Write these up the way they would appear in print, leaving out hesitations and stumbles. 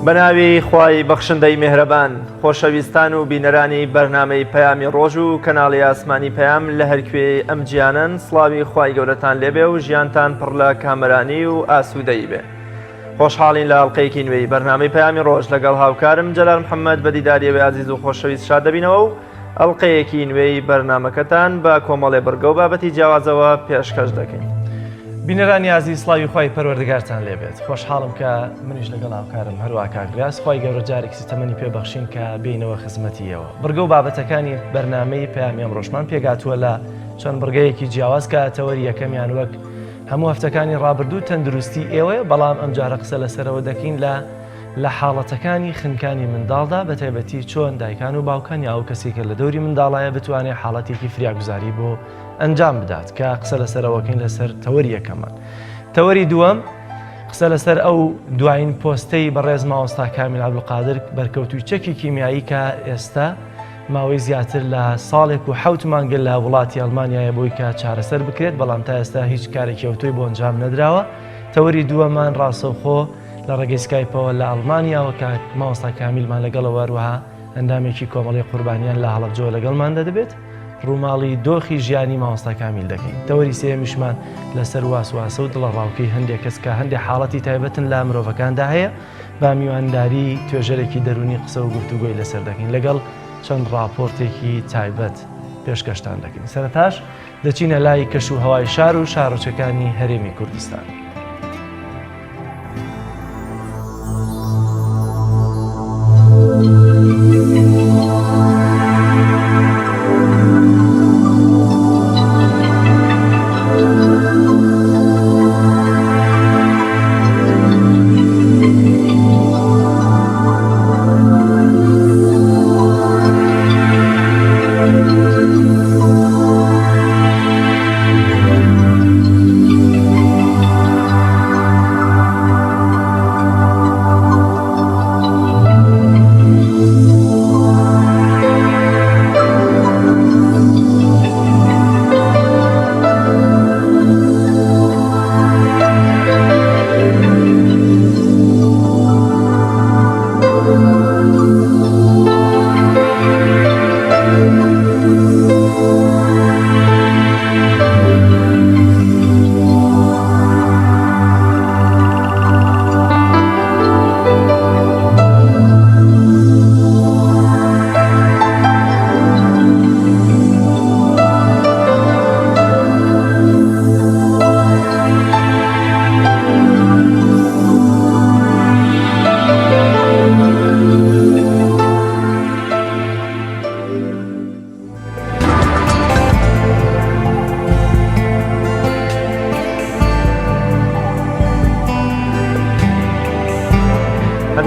بەناوی خوای بەخشندەی مێهرەبان خۆشەویستان و بینەرانی بەرنامەی پەیامی ڕۆژ و کەناڵی ئاسمانی پەیام لە هەرکوێی ئەم جیانەن سڵاوی خوای گەورەتان لێبێ و ژیانتان پڕ لە کامەرانی و ئاسوودەیی بێ. خۆشحاڵین لە ئەڵقەیەکی نوێی بەرنامەی پەیامی ڕۆژ لەگەڵ هاوکارم جەلال محەممەد بە دیداری ئەوێ ئازیز و خۆشەویست شاد دەبینەوە و ئەڵقەیەکی نوێی بەرنامەکەتان بە کۆمەڵێ بڕگە و بابەتی جیاوازەوە پێشکەش دەکەین. بینەرانی ئازیز سڵاوی خوای پەروەردگارتان لێبێت خۆشحاڵم کە منیش لەگەڵ هاوکارم هەروا کاک ریاز خوای گەورە جارێکی تەمەنی پێ بەخشین کە بێینەوە خزمەتی ئێوە بڕگە و بابەتەکانی بەرنامەی پەیامی ئەمڕۆشمان پێگاتووە لە چەند بڕگەیەکی جیاواز کە تەوەری یەکەمیان وەک هەموو هەفتەکانی ڕابردوو تەندروستی ئێوەیە بەڵام ئەمجارە قسە لەسەرەوە دەکەین لە لە حاڵەتەکانی خنکانی منداڵدا بە تایبەتی چۆن دایکان و باوکان یا ئەو کەسێک کە لە دەوری منداڵایە بتوانێت حاڵەتێکی فریاگوزاری بۆ ئەنجام بدات کە قسە لەسەرەوەکەین لەسەر تەوەری یەکەمان تەوەری دووەم قسە لەسەر ئەو دوایین پۆستەی بەڕێز مامۆستا کامیل عەبدولقادر بەرکەوتووی چەکی کیمیایی کە ئێستا ماوەی زیاتر لە ساڵێک و حەوت مانگە لە وڵاتی ئەڵمانیایە بۆی کە چارەسەر بکرێت بەڵام تا ئێستا هیچ کارێکی ئەوتۆی بۆ ئەنجام نەدراوە تەوەری دووەمان ڕاستەوخۆ لە ڕێگەی سکایپەوە لە ئەڵمانیاوە کە مامۆستا کامیلمان لەگەڵەوە هەروەها ئەندامێکی کۆمەڵی قوربانیان لە هەڵەبجەوە لەگەڵماندا دەبێت ڕووماڵی دۆخی ژیانی مامۆستا کامیل دەکەین تەوەری سێیەمیشمان لەسەر واسواسە و دڵەڕاوکەی هەندێک کەس کە هەندێک حاڵەتی تایبەتن لا مرۆڤەکاندا هەیە با میوانداری توێژەرێکی دەروونی قسە و گفتوگۆی لەسەر دەکەین لەگەڵ چەند ڕاپۆرتێکی تایبەت پێشکەشتان دەکەین سەرەتاش دەچینە لای کەش و هەوای شار و شارۆچکەکانی هەرێمی کوردستان.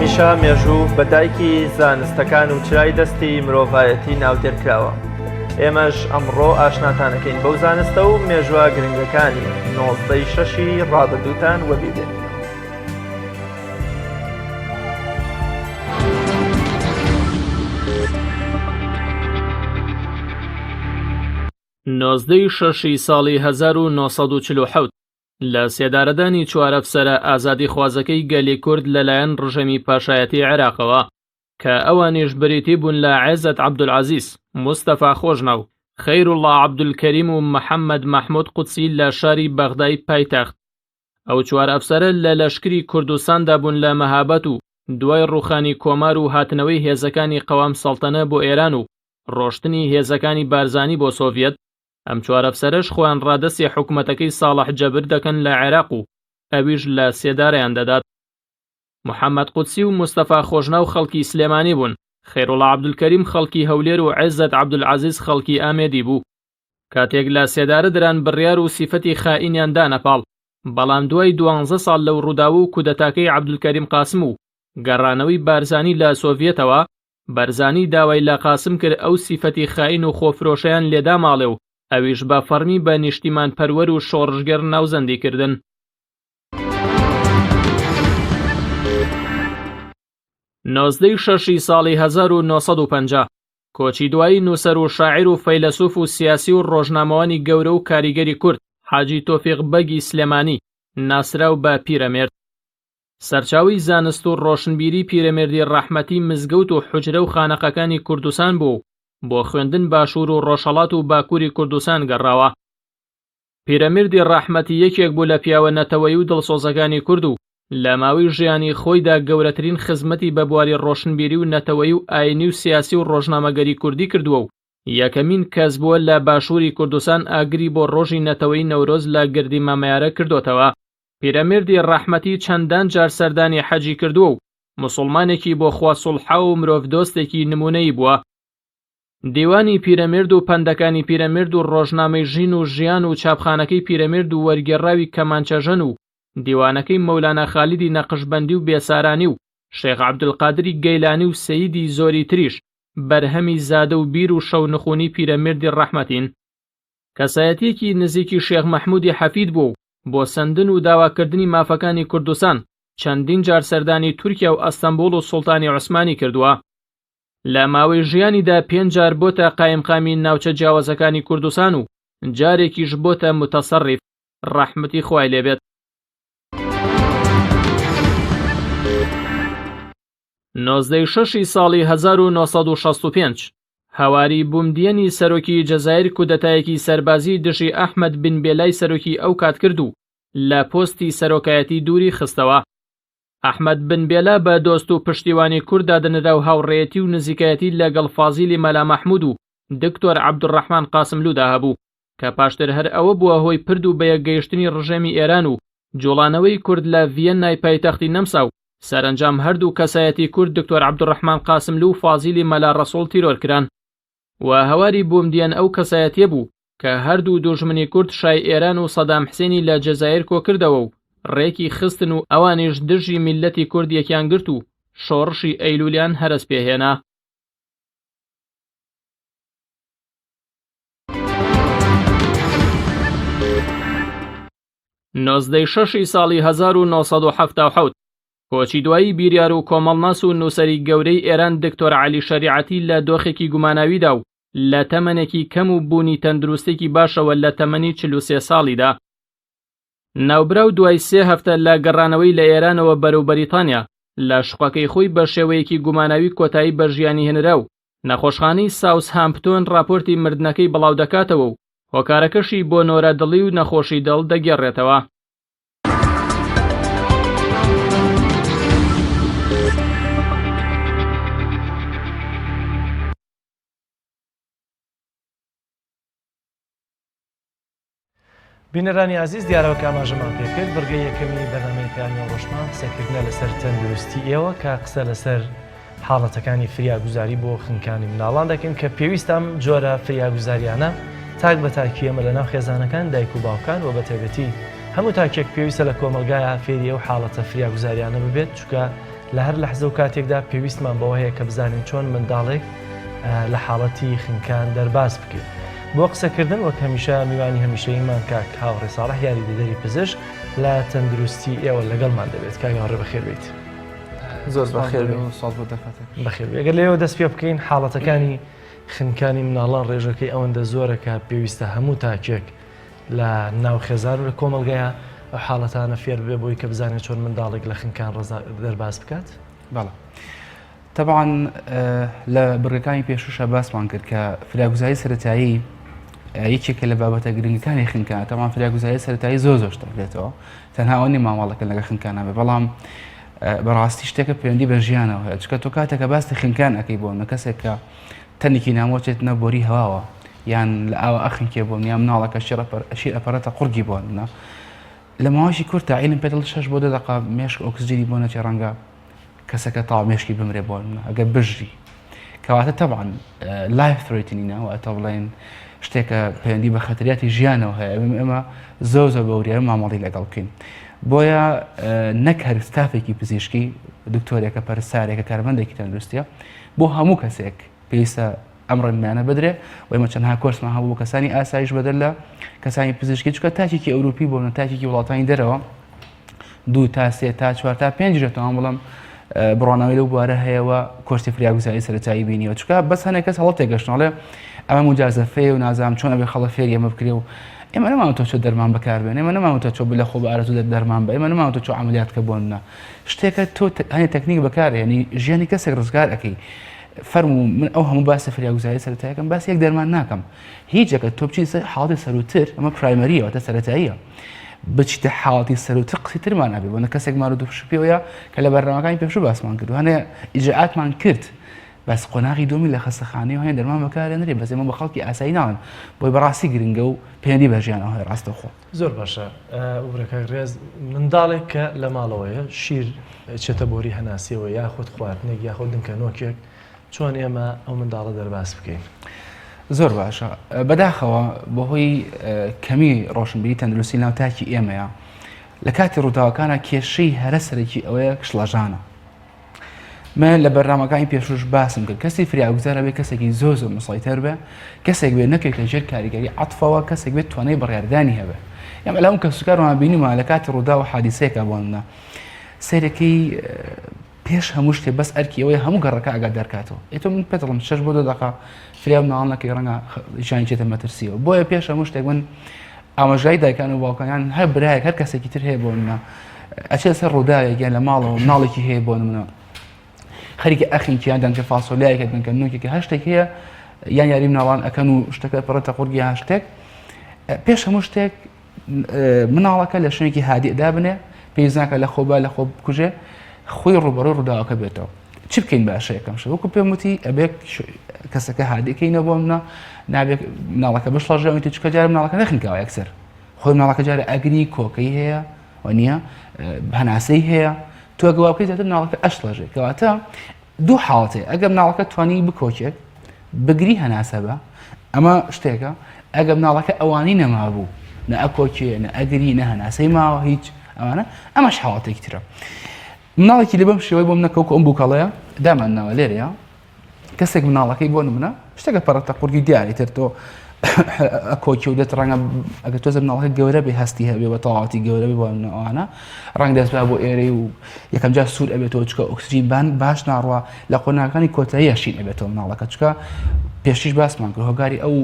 هەمیشە مێژوو بە دایکی زانستەکان و چرای دەستی مرۆڤایەتی ناودێر کراوە. ئێمەش ئەمڕۆ ئاشناتانەکەین بەو زانستە و مێژوە گرنگەکانی نۆزدەی شەشی ڕابردووتان وەبیر دێنینەوە. نۆزدەی شەشی ساڵی 1947 لە سێدارەدانی چوار ئەفسەرە ئازادیخوازەکەی گەلی کورد لەلایەن ڕژێمی پاشایەتی عێراقەوە کە ئەوانیش بریتی بوون لە عێزەت عەبدولعەزیز، مستەفا خۆشناو، خەیروڵڵا عەبدولکەریم و محەممەد مەحموود قودسی لە شاری بەغدای پایتەخت. ئەو چوار ئەفسەرە لە لەشکری کوردستاندا بوون لە مەهاباد و دوای ڕووخانی کۆمار و هاتنەوەی هێزەکانی قەوام سەڵتەنە بۆ ئێران و ڕۆشتنی هێزەکانی بارزانی بۆ سۆڤیەت، ئەم چوار ئەفسەرەش خۆیان ڕادەستی حکومەتەکەی ساڵح جەبر دەکەن لە عێراق و ئەویش لە سێدارەیان دەدات. محەمەد قودسی و مستەفا خۆشناو خەڵکی سلێمانی بوون، خەیروڵا عەبدولکەریم خەڵکی هەولێر و عێزەت عەبدولعەزیز خەڵکی ئامێدی بوو. کاتێک لە سێدارە دران بڕیار و سیفەتی خائینیان دانە پاڵ، بەڵام دوای دوانزە ساڵ لەو ڕووداو و کودەتاکەی عەبدولکەریم قاسم و گەڕانەوەی بارزانی لە سۆڤیەتەوە، بەرزانی داوای لە قاسم کرد ئەو سیفەتی خائین و خۆفرۆشەیان لێداماڵێ و ئەویش بە فەڕمی بە نیشتیمانپەروەر و شۆڕشگێڕ ناوزەندی کردن. نۆزدەی شەشی ساڵی 1950 کۆچی دوایی نووسەر و شاعیر و فەیلەسوف و سیاسی و ڕۆژنامەوانی گەورە و کاریگەری کورد حاجی تۆفیق بەگی سلێمانی ناسراو بە پیرەمێرد. سەرچاوەی زانست و ڕۆشنبیری پیرەمێردی ڕەحمەتی مزگەوت و حوجرە و خانەقاکانی کوردستان بووە و بۆ خوێندن باشوور و ڕۆژهەڵات و باکووری کوردستان گەڕاوە. پیرەمیردی ڕەحمەتی یەکێک بوو لە پیاوە نەتەوەیی و دڵسۆزەکانی کورد و لە ماوەی ژیانی خۆیدا گەورەترین خزمەتی بە بواری ڕۆشنبیری و نەتەوەیی و ئاینی و سیاسی و ڕۆژنامەگەری کوردی کردووە و یەکەمین کەس بووە لە باشووری کوردستان ئاگری بۆ ڕۆژی نەتەوەیی نەورۆز لە گردی مامەیارە کردۆتەوە. پیرەمێردی ڕەحمەتی چەندان جار سەردانی حەجی کردووە و موسوڵمانێکی بۆ خوا سوڵحاو و مرۆڤدۆستێکی نموونەیی بووە. دیوانی پیرەمێرد و پەندەکانی پیرەمێرد و ڕۆژنامەی ژین و ژیان و چاپخانەکەی پیرەمێرد و وەرگێڕراوی کەمانچەژەن و دیوانەکەی مەولانا خالیدی نەقشبەندی و بێسارانی و شێخ عەبدولقادری گەیلانی و سەیدی زۆری تریش بەرهەمی زادە و بیر و شەونخونی پیرەمێردی ڕەحمەتین. کەسایەتییەکی نزیکی شێخ مەحموودی حەفید بووە و بۆ سەندن و داواکردنی مافەکانی کوردستان چەندین جار سەردانی تورکیا و ئەستەنبوڵ و سوڵتانی عوسمانی کردووە. لە ماوەی ژیانیدا پێنج جار بۆتە قایمقامی ناوچە جیاوازەکانی کوردستان و جارێکیش بۆتە موتەسەڕیف، ڕەحمەتی خوای لێ بێت. نۆزدەی شەشی ساڵی 1965 هەواری بومدیەنی سەرۆکی جەزایر کودەتایەکی سەربازی دژی ئەحمەد بن بێلای سەرۆکی ئەو کات کرد و لە پۆستی سەرۆکایەتی دووری خستەوە. ئەحمەد بن بێلا بە دۆست و پشتیوانی کورد دادەنرا و هاوڕێیەتی و نزیکایەتی لەگەڵ فازیلی مەلا مەحمود و دکتۆر عەبدولڕەحمان قاسملودا هەبوو کە پاشتر هەر ئەوە بووە هۆی پرد و بەیەکگەیشتنی ڕژێمی ئێران و جوڵانەوەی کورد لە ڤیەننای پایتەختی نەمسا و سەرەنجام هەردوو کەسایەتی کورد دکتۆر عەبدولڕەحمان قاسملو و فازیلی مەلا ڕەسوڵ تیرۆر کران و هەواری بومدیەن ئەو کەسایەتیە بوو کە هەردوو دوژمنی کورد شای ئێران و سەدام حسێنی لە جەزایر کۆکردەوە و ڕێکی خستن و ئەوانیش دژی میللەتی کورد یەکیان گرت و شۆڕشی ئەیلولیان هەرەس پێ هێنا. نۆزدەی شەشی ساڵی 1977 کۆچی دوایی بیریار و کۆمەڵناس و نووسەری گەورەی ئێران دکتۆر عەلی شەریعەتی لە دۆخێکی گوماناویدا و لە تەمەنێکی کەم و بوونی تەندروستێکی باشەوە لە تەمەنی 43 ساڵیدا. ناوبراو دوای سێ هەفتە لە گەڕانەوەی لە ئێرانەوە بەرەو بەریتانیا، لە شوقەکەی خۆی بە شێوەیەکی گوماناوی کۆتایی بە ژیانی هێنرا و نەخۆشخانەی ساوسهامپتۆن ڕاپۆرتی مردنەکەی بڵاودەکاتەوە و هۆکارەکەشی بۆ نۆرە دڵی و نەخۆشی دڵ دەگێڕێتەوە. بینەرانی ئازیز دیارەوە کە ئاماژەمان پێکرد بڕگەی یەکەمی بەرنامەی پەیامی ڕۆژمان قسەکردنە لەسەر تەندروستی ئێوە کە قسە لەسەر حاڵەتەکانی فریاگوزاری بۆ خنکانی مناڵان دەکەین کە پێویستە ئەم جۆرە فریاگوزاریانە تاک بە تاکی ئێمە لەناو خێزانەکان دایک و باوکان و بە تایبەتی هەموو تاکێک پێویستە لە کۆمەڵگایە فێری ئەو حاڵەتە فریاگوزاریانە ببێت چونکە لە هەر لەحزە و کاتێکدا پێویستمان بەوە هەیە کە بزانین چۆن منداڵێک لە حاڵەتی خنکان دەرباز بکەین. بۆ قسەکردن وەک هەمیشە میوانی هەمیشەییمان کاک هاوڕێ ساڵح یاریدەدەری پزیشک لە تەندروستی ئێوە لەگەڵمان دەبێت. کاک هاوڕێ بەخێر بێیت. زۆر بەخێر بێی. سوپاس بۆ دەرفەتەکەش. بەخێر بێی. ئەگەر لێرەوە دەست پێ بکەین حاڵەتەکانی خنکانی مناڵان ڕێژەکەی ئەوەندە زۆرە کە پێویستە هەموو تاکێک لە ناو خێزان و لە کۆمەڵگەیا ئەو حاڵەتانە فێر ببێ بۆی کە بزانێت چۆن منداڵێک لە خنکان ڕزا دەرباز بکات؟ بەڵێ تەبعەن لە بڕگەکانی پێشووشە باسمان کرد کە فریاگوزاری سەرەتایی یەکێکە لە بابەتە گرنگەکانی خنکان تەمان فریاگوزاری سەرەتایی زۆر زۆر شتە بێتەوە تەنها ئەوە نیە مامەڵەکە لەگە خنکانە بێ بەڵام بەڕاستی شتێکە پەیوەندی بە ژیانەوە هەیە چکە تۆ کاتێکە باسی خنکان ئەەکەی بۆ نە کەسێک کە تەنێکی نامۆ چێت نە بۆری هەواوە یان لە ئاوە ئەخنکێ بۆ نیان مناڵەکە شیر ئەپەڕێتە قوڕگی بۆ نە لە ماوەیەکی کورتە عیلم پێ دەڵێت شەش بۆ دە دەقە مێشک ئۆکسجینی بۆ نەچێ ڕەنگە کەسەکە تاو مێشکی بمرێ بۆ ئەگەر بژی کەواتە تەبان life threatening ە واتە بڵێن شتێکە پەیوەندی بە خەتریاتی ژیانەوە هەیە ئێمە زۆر زۆر بەوریای مامەڵی لەگەڵ بکەین بۆیە نەک هەر ستافێکی پزیشکی دکتۆرێکە پەرستارێکە کارمەندێکی تەندروستیە بۆ هەموو کەسێک پێویستە ئەم ڕێنمایانە بدرێ و ئێمە چەندها کۆرسمان هەبوو بۆ کەسانی ئاسایش بەدەر لە کەسانی پزیشکی چونکە تاکێکی ئەوروپی بۆ تاکێکی وڵاتانی دەرەوە دوو تا سێ تا چوار تا پێنج دەتوانم بڵم بڕوانامەی لەو بوارە هەیە و کۆرسی فریاگوزاری سەرەتایی بینیوە چونکە بەس هەنێک کەس هەڵە تێگەشتن ئەڵێ ئەمە مجازەفەیە و نازانم چۆن ئەبێ خەڵک فێری ئەمە بکرێ و ئێمە نەمانوتوە چۆ دەرمان بەکاربێن ئێمە نەمانوتوە چۆ لە خۆ بە ئارەزوو دەرمان بە ئێمە نەمانوتوە چۆ عەمەلیات کە بۆ نمونە شتێکە تۆ هەنێ تەکنیک بەکارهێنی ژیانی کەسێک ڕزگار ئەەکەی فەرموو من ئەو هەموو باسە فریاگوزاری سەرەتایەکەم باس یەک دەرمان ناکەم هیچ ئەگەر تۆ بچیتە سەر حاڵەتی سەروتر ئەمە primary یە واتە سەرەتاییە بچیتە حاڵەتی سەروتر قسەی ترمان ئەبێ بۆنە کەسێک مارو دوپشک پێوەیە کە لە بەرنامەکانی پێشوو باسمان کرد و هەنێ ئیجرائاتمان کرد بەس قۆناغی دووەمی لە خەستەخانەی و هەنێ دەرمان بەکارێنرێ بەس ئێمە بە خەڵکی ئاسایی ناڵێن بۆی بەڕاستی گرنگە و پەیوەندی بە ژیانەوە هەیە ڕاستەوخۆ. زۆر باشە ببورە کاک ڕیاز منداڵێک کە لە ماڵەوەیە شیر چێتە بۆری هەناسیەوە یاخود خواردنێک یاخود دنکە نۆکێک چۆن ئێمە ئەو منداڵە دەرباز بکەین؟ زۆر باشە بەداخەوە بەهۆی کەمی ڕۆشنبیری تەندروستی ناو تاکی ئێمەیە لە کاتی ڕووداوەکانە کێشەی هەرە سەرەکی ئەوەیە شڵەژانە من لە بەرنامەکانی پێشوش باسم کرد کەسی فریاگوزار بێ کەسێکی زۆر زۆر مسەیتەر بێ کەسێک بێ نەکەوێتە ژێر کاریگەری عەتفەوە کەسێک بێت توانای بڕیاردانی هەبێ ئێمە لەم کەسوکارمان بینیمان لە کاتی ڕوودا و حادیسەیەکە بۆ نمونە سەیرەکەی پێش هەموو شتێ بەس ئەرکی ئەوەیە هەموو گەڕەکە ئاگادار کاتەوە ئێ تۆ من پێت دەڵێم شەش بۆ دو دەقە فریا مناڵ نەکەی ڕەنگە ژیانی چێتە مەترسیەوە بۆیە پێش هەموو شتێک من ئامۆژگاری دایکان و باوکانیان هەر برایەک هەر کەسێکی تر هەیە بۆ منە ئەچێت سەر ڕووداوێک یان لە ماڵەوە مناڵێکی هەیە بۆ نمونە خەریکە ئەخینکیان دەنکە فاسۆلیایەکە دەنکە نوکێکە هەر شتێک هەیە یان یاری مناڵان ئەکەن و شتەکە پڕێتە قورگی هەر شتێک پێش هەموو شتێک مناڵەکە لە شوێنێکی هادی دابنێ پێویست ناکە لە خۆ با لە خۆ بکوژێ خۆی ڕوبەڕوی ڕووداوەکە بێتەوە چی بکەین باشە یەکەم شت وەکو پێم وتی ئەبێت کەسەکە هادیکەینەوە بۆ منە نابێت مناڵەکە بشڵەژێنێتی چکە جار مناڵەکە نەخنکاوە یەکسەر خۆی مناڵەکە جارە ئەگری کۆکەی هەیە و نییە هەناسەی هەیە تۆ گەوا بکەیت زیاتر مناڵەکە ئەشڵەژێ کەواتە دوو حاڵەت هەیە ئەگەر مناڵەکە توانی بکۆکێت بگری هەناسە بە ئەمە شتێکە ئەگەر مناڵەکە ئەوانی نەمابوو نە ئەکۆکێ نە ئەگری نە هەناسەی ماوە هیچ ئەوانە ئەمەش حاڵەتێکی ترە مناڵێکی لە بەم شێوەی بۆم نەکەوکو ئەم بووکەڵەیە دامان ناوە لێرەیە کەسێک مناڵەکەی بۆ نمونە شتێکە پەڕەتە قورگی دیاری تر تۆ ئەکۆکی و دێت ڕەنگە ئەگە تۆزە مناڵەکە گەورە بێ هەستی هەبێ بە تەواوەتی گەورە بێ بۆ ئەوانە ڕەنگ دەست بە بۆ ئێرەی و یەکەم جار سوور ئەبێتەوە چکە ئۆکسجین بان باش ناڕوا لە قۆناغەکانی کۆتایی شین ئەبێتەوە مناڵەکە چکە پێشیش باسمان کرد هۆگاری ئەو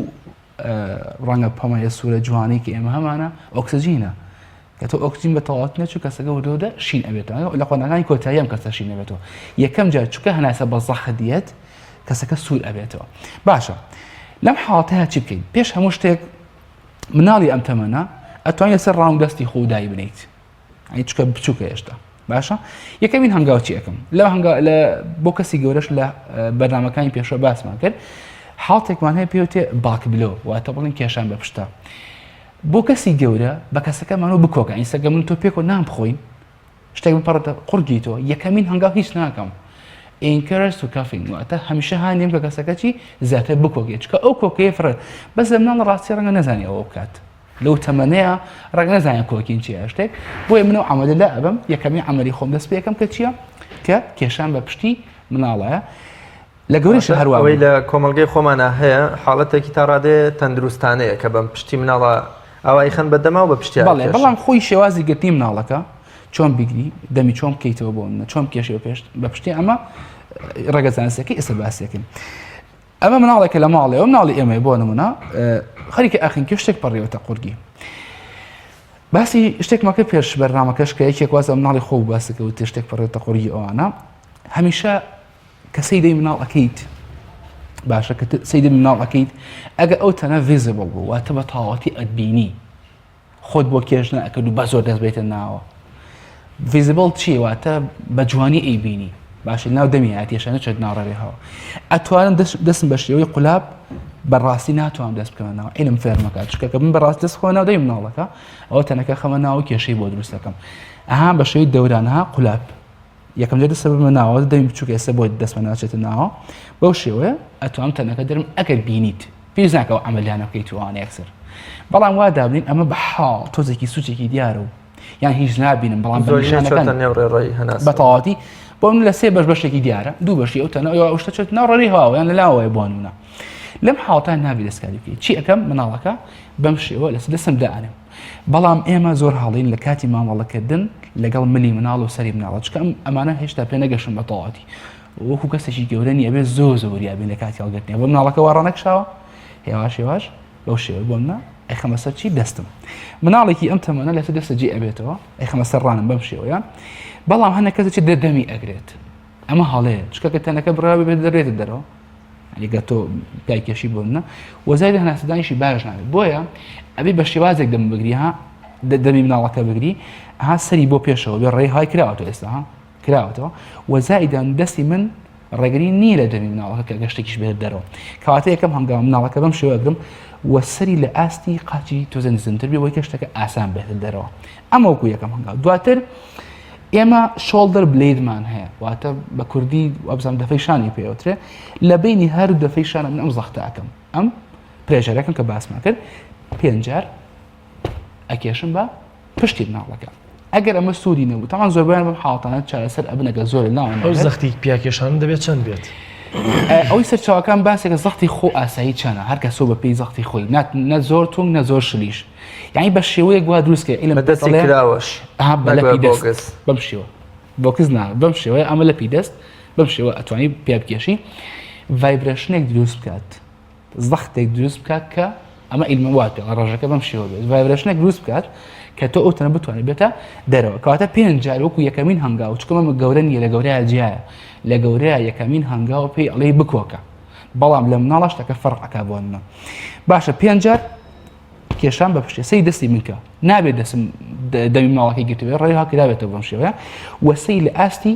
ڕەنگە پەمەیە سوورە جوانەی کە ئێمە هەمانە ئۆکسجینە کە تۆ ئۆکسجین بە تەواوەتی نەچوو کەسەکە وردەوردە شین ئەبێتەوە لە قۆناغانی کۆتایی ئەم کەسە شین ئەبێتەوە یەکەم جار چونکە هەناسە بە زەخت دێت کەسەکە سوور ئەبێتەوە باشە لەم حاڵەتە چی بکەین پێش هەموو شتێک مناڵی ئەم تەمەنە ئەتوانین لەسەر ڕاون دەستی خۆ دای بنیت ئەی چکە بچووکە هێشتا باشە یەکەمین هەنگاو چی ئەەکەم لە هەنگا لە بۆ کەسی گەورەش لە بەرنمەکانی پێشوە باسمان کرد حاڵتێکمان هەیە پێوتێ back blow واتە بڵین کێشان بە پشتە بۆ کەسی گەورە بە کەسەکەمانەوە بکۆکە ئینسەگە من تۆ پێکەوە نان بخۆین شتێک بپەڕێتە قوڕگی تۆ یەکەمین هەنگاو هیچ ناکەم encourage to coughing واتە هەمیشە هانیم کە کەسەکە چی زیاتر بکۆکێ چکە ئەو کۆکەیە فرە بەس لە مناڵ ڕاستی ڕەنگە نەزانی ئەوە بکات لەو تەمەنەیە ڕەنگ نەزانێت کۆکین چیە شتێک بۆیە منەوە عملە لا ئەبم یەکەمین عملی خۆم دەست پێکەم کە چییە کە کێشان بە پشتی مناڵەیە لە گەورەیشا هەر وا ئەوەی لە کۆمەڵگەی خۆمانا هەیە حاڵەتێکی تا ڕادەیە تەندروستانەیە کە بەم پشتی مناڵە ئاوا ئەیخەن بە دەما و بە پشتیا بەڵێ بەڵام خۆی شێوازی گرتنی مناڵەکە چۆن بیگری دەمی چۆن بکەیتەوە بۆ منە چۆن بکێشی بە پێشت بە پشتی ئەمە ڕێگە زانستەکەی ئێستا باسیەکەین ئەمە مناڵێکە لە ماڵێ و مناڵی ئێمەیە بۆ نمونە خەریکە ئاخینکە شتێک پەڕیوەتە قورگی باسی شتێکمان کرد پێش بەرنامەکەش کە یەکێک وازە مناڵی خۆ باسەکە و شتێک پەڕێتە قورگی ئەوانە هەمیشە کە سەیری مناڵ ئەکەیت باشە کە سەیری مناڵ ئەکەیت ئەگە ئەو تەنە visible بوو واتە بە تەواوەتی ئەتبینی خۆت بۆ کێش نەئەکرد و بە زۆر دەست بێتە ناوە visible چی واتە بە جوانی ئەیبینی باشە ناو دەمی هاتیشە نەچێت ناڕێ هەوە ئەتوانم دەستم بە شێوەی قولاب بەڕاستی ناتوانم دەست بکەمە ناو عیلم فێرمەکە چکە کە من بەڕاست دەست خۆ ناو دەی مناڵەکە ئەوە تەنەکە خەمە ناو کێشەی بۆ دروست دەکەم ئەها بە شێوەی دەورانها قولاب یەکەم جار دەستە ببمە ناوە دەمی بچووک ئێستا بۆی دەستمە ناچێتە ناوە بەو شێوەیە ئەتوانم تەنەکە دەرم ئەگەر بینیت پێویست ناکە ئەو عەمەلیانە بکەیت و ئەوانە یەکسەر بەڵام وا دابنین ئەمە بە حاڵ تۆزێکی سوچێکی دیارە و یان هیچ نابینم بەڵام بە زۆرینەی نیشانەکان چۆتە نێو ڕێڕەوی هەناسە بە تەواوەتی بۆ من لە سێ بەش بەشێکی دیارە دوو بەشی ئەو تەنە ئەو شتە چێت ناو ڕێی هەواوە یان لە لاوەیە بۆ نمونە لەم حاڵەتە نابی دەستکاری بکەیت چی ئەکەم مناڵەکە بەم شێوە لەسەر دەستم دائەنێم بەڵام ئێمە زۆر هەڵین لە کاتی مامەڵەکردن لەگەڵ ملی مناڵ و سەری مناڵە چکە ئەم ئەمانە هێشتا پێ نەگەشن بە تەواوەتی وەکو کەسێکی گەورە نیە بێ زۆر زۆر وریا بین لە کاتی هەڵگرتنی بۆ مناڵەکە وا ڕانەکشاوە هێواش هێواش بەو شێوە بۆ منە. ئەیخەمە سەر چی دەستم مناڵێکی ئەم تەمەنە لەسەر دەستە جێ ئەبێتەوە ئەیخەمە سەر ڕانم بەم شێوەیە بەڵام هەنە کەس چ دەمی ئەگرێت ئەمە هەڵەیە چکە کە تەنەکە بڕاوی بێت دەرێتە دەرەوە ئەگەر تۆ پیاکێشی بۆ منە وەزاری هەناسەدانیشی باش نابێت بۆیە ئەبێ بە شێوازێک دەم بگری ها دەمی مناڵەکە بگری ها سەری بۆ پێشەوە بێ ڕێی های کراوەتەوە ئێستا ها کراوەتەوە وەزایدان دەستی من ڕێگری نییە لە دەمی مناڵەکە کە گەشتێکیش بێت دەرەوە کەواتە یەکەم هەنگاو مناڵەکە بەم شێوە ئەگرم و سەری لە ئاستی قاچی تۆزە نزمتر بێ بۆی کە شتەکە ئاسان بێتە دەرەوە ئەمە وەکو یەکەم هەنگاو دواتر ئێمە shoulder blade مان هەیە واتە بە کوردی وابزانم دەفەی شانی پێوترێ لە بینی هەر دەفەی شانە من ئەم زەختە ئەکەم ئەم pressure ەکەم کە باسمان کرد پێنجار ئەکێشم بە پشتی مناڵەکە ئەگەر ئەمە سوودی نەبوو تاوان زۆربیان بەم حاڵەتانە چارەسەر ئەبن ئەگەر زۆر ناوە ئەو زەختی پیاکێشان دەبێت چەند بێت؟ ئەوەی سەرچاوەکان باسێکە زەختی خۆ ئاسایی چەنە هەر کەسۆ بە پێی زەختی خۆی نە زۆر تونگ نە زۆر شلیش یعنی بە شێوەیەک وا دروست کە ئیلم دەستی کراوەش بە لەپی دەست بەم شێوە بۆکس نا بەم شێوەیە ئەمە لەپی دەست بەم شێوە ئەتوانی پێ بکێشی vibration ێک دروست بکات زەختێک دروست بکات کە ئەمە ئیلمە وا پێ ڕێژەکە بەم شێوە بێت vibration ێک دروست بکات کە تۆ ئەو تەنە بتوانێت بێتە دەرەوە کەواتە پێنج جار وەکو یەکەمین هەنگاو چونکە ئەمە گەورە نییە لە گەورەیە جیایە لە گەورەیە یەکەمین هەنگاو پێی ئەڵێی بکۆکە بەڵام لە مناڵە شتەکە فەرق ئەکا بۆ منە باشە پێنج جار کێشان بە پشتێ سەی دەستی منکە نابێت دەسم دەمی مناڵەکەی گرتبێ ڕێ هاکرابێتەوە بەم شێوەیە وەسەی لە ئاستی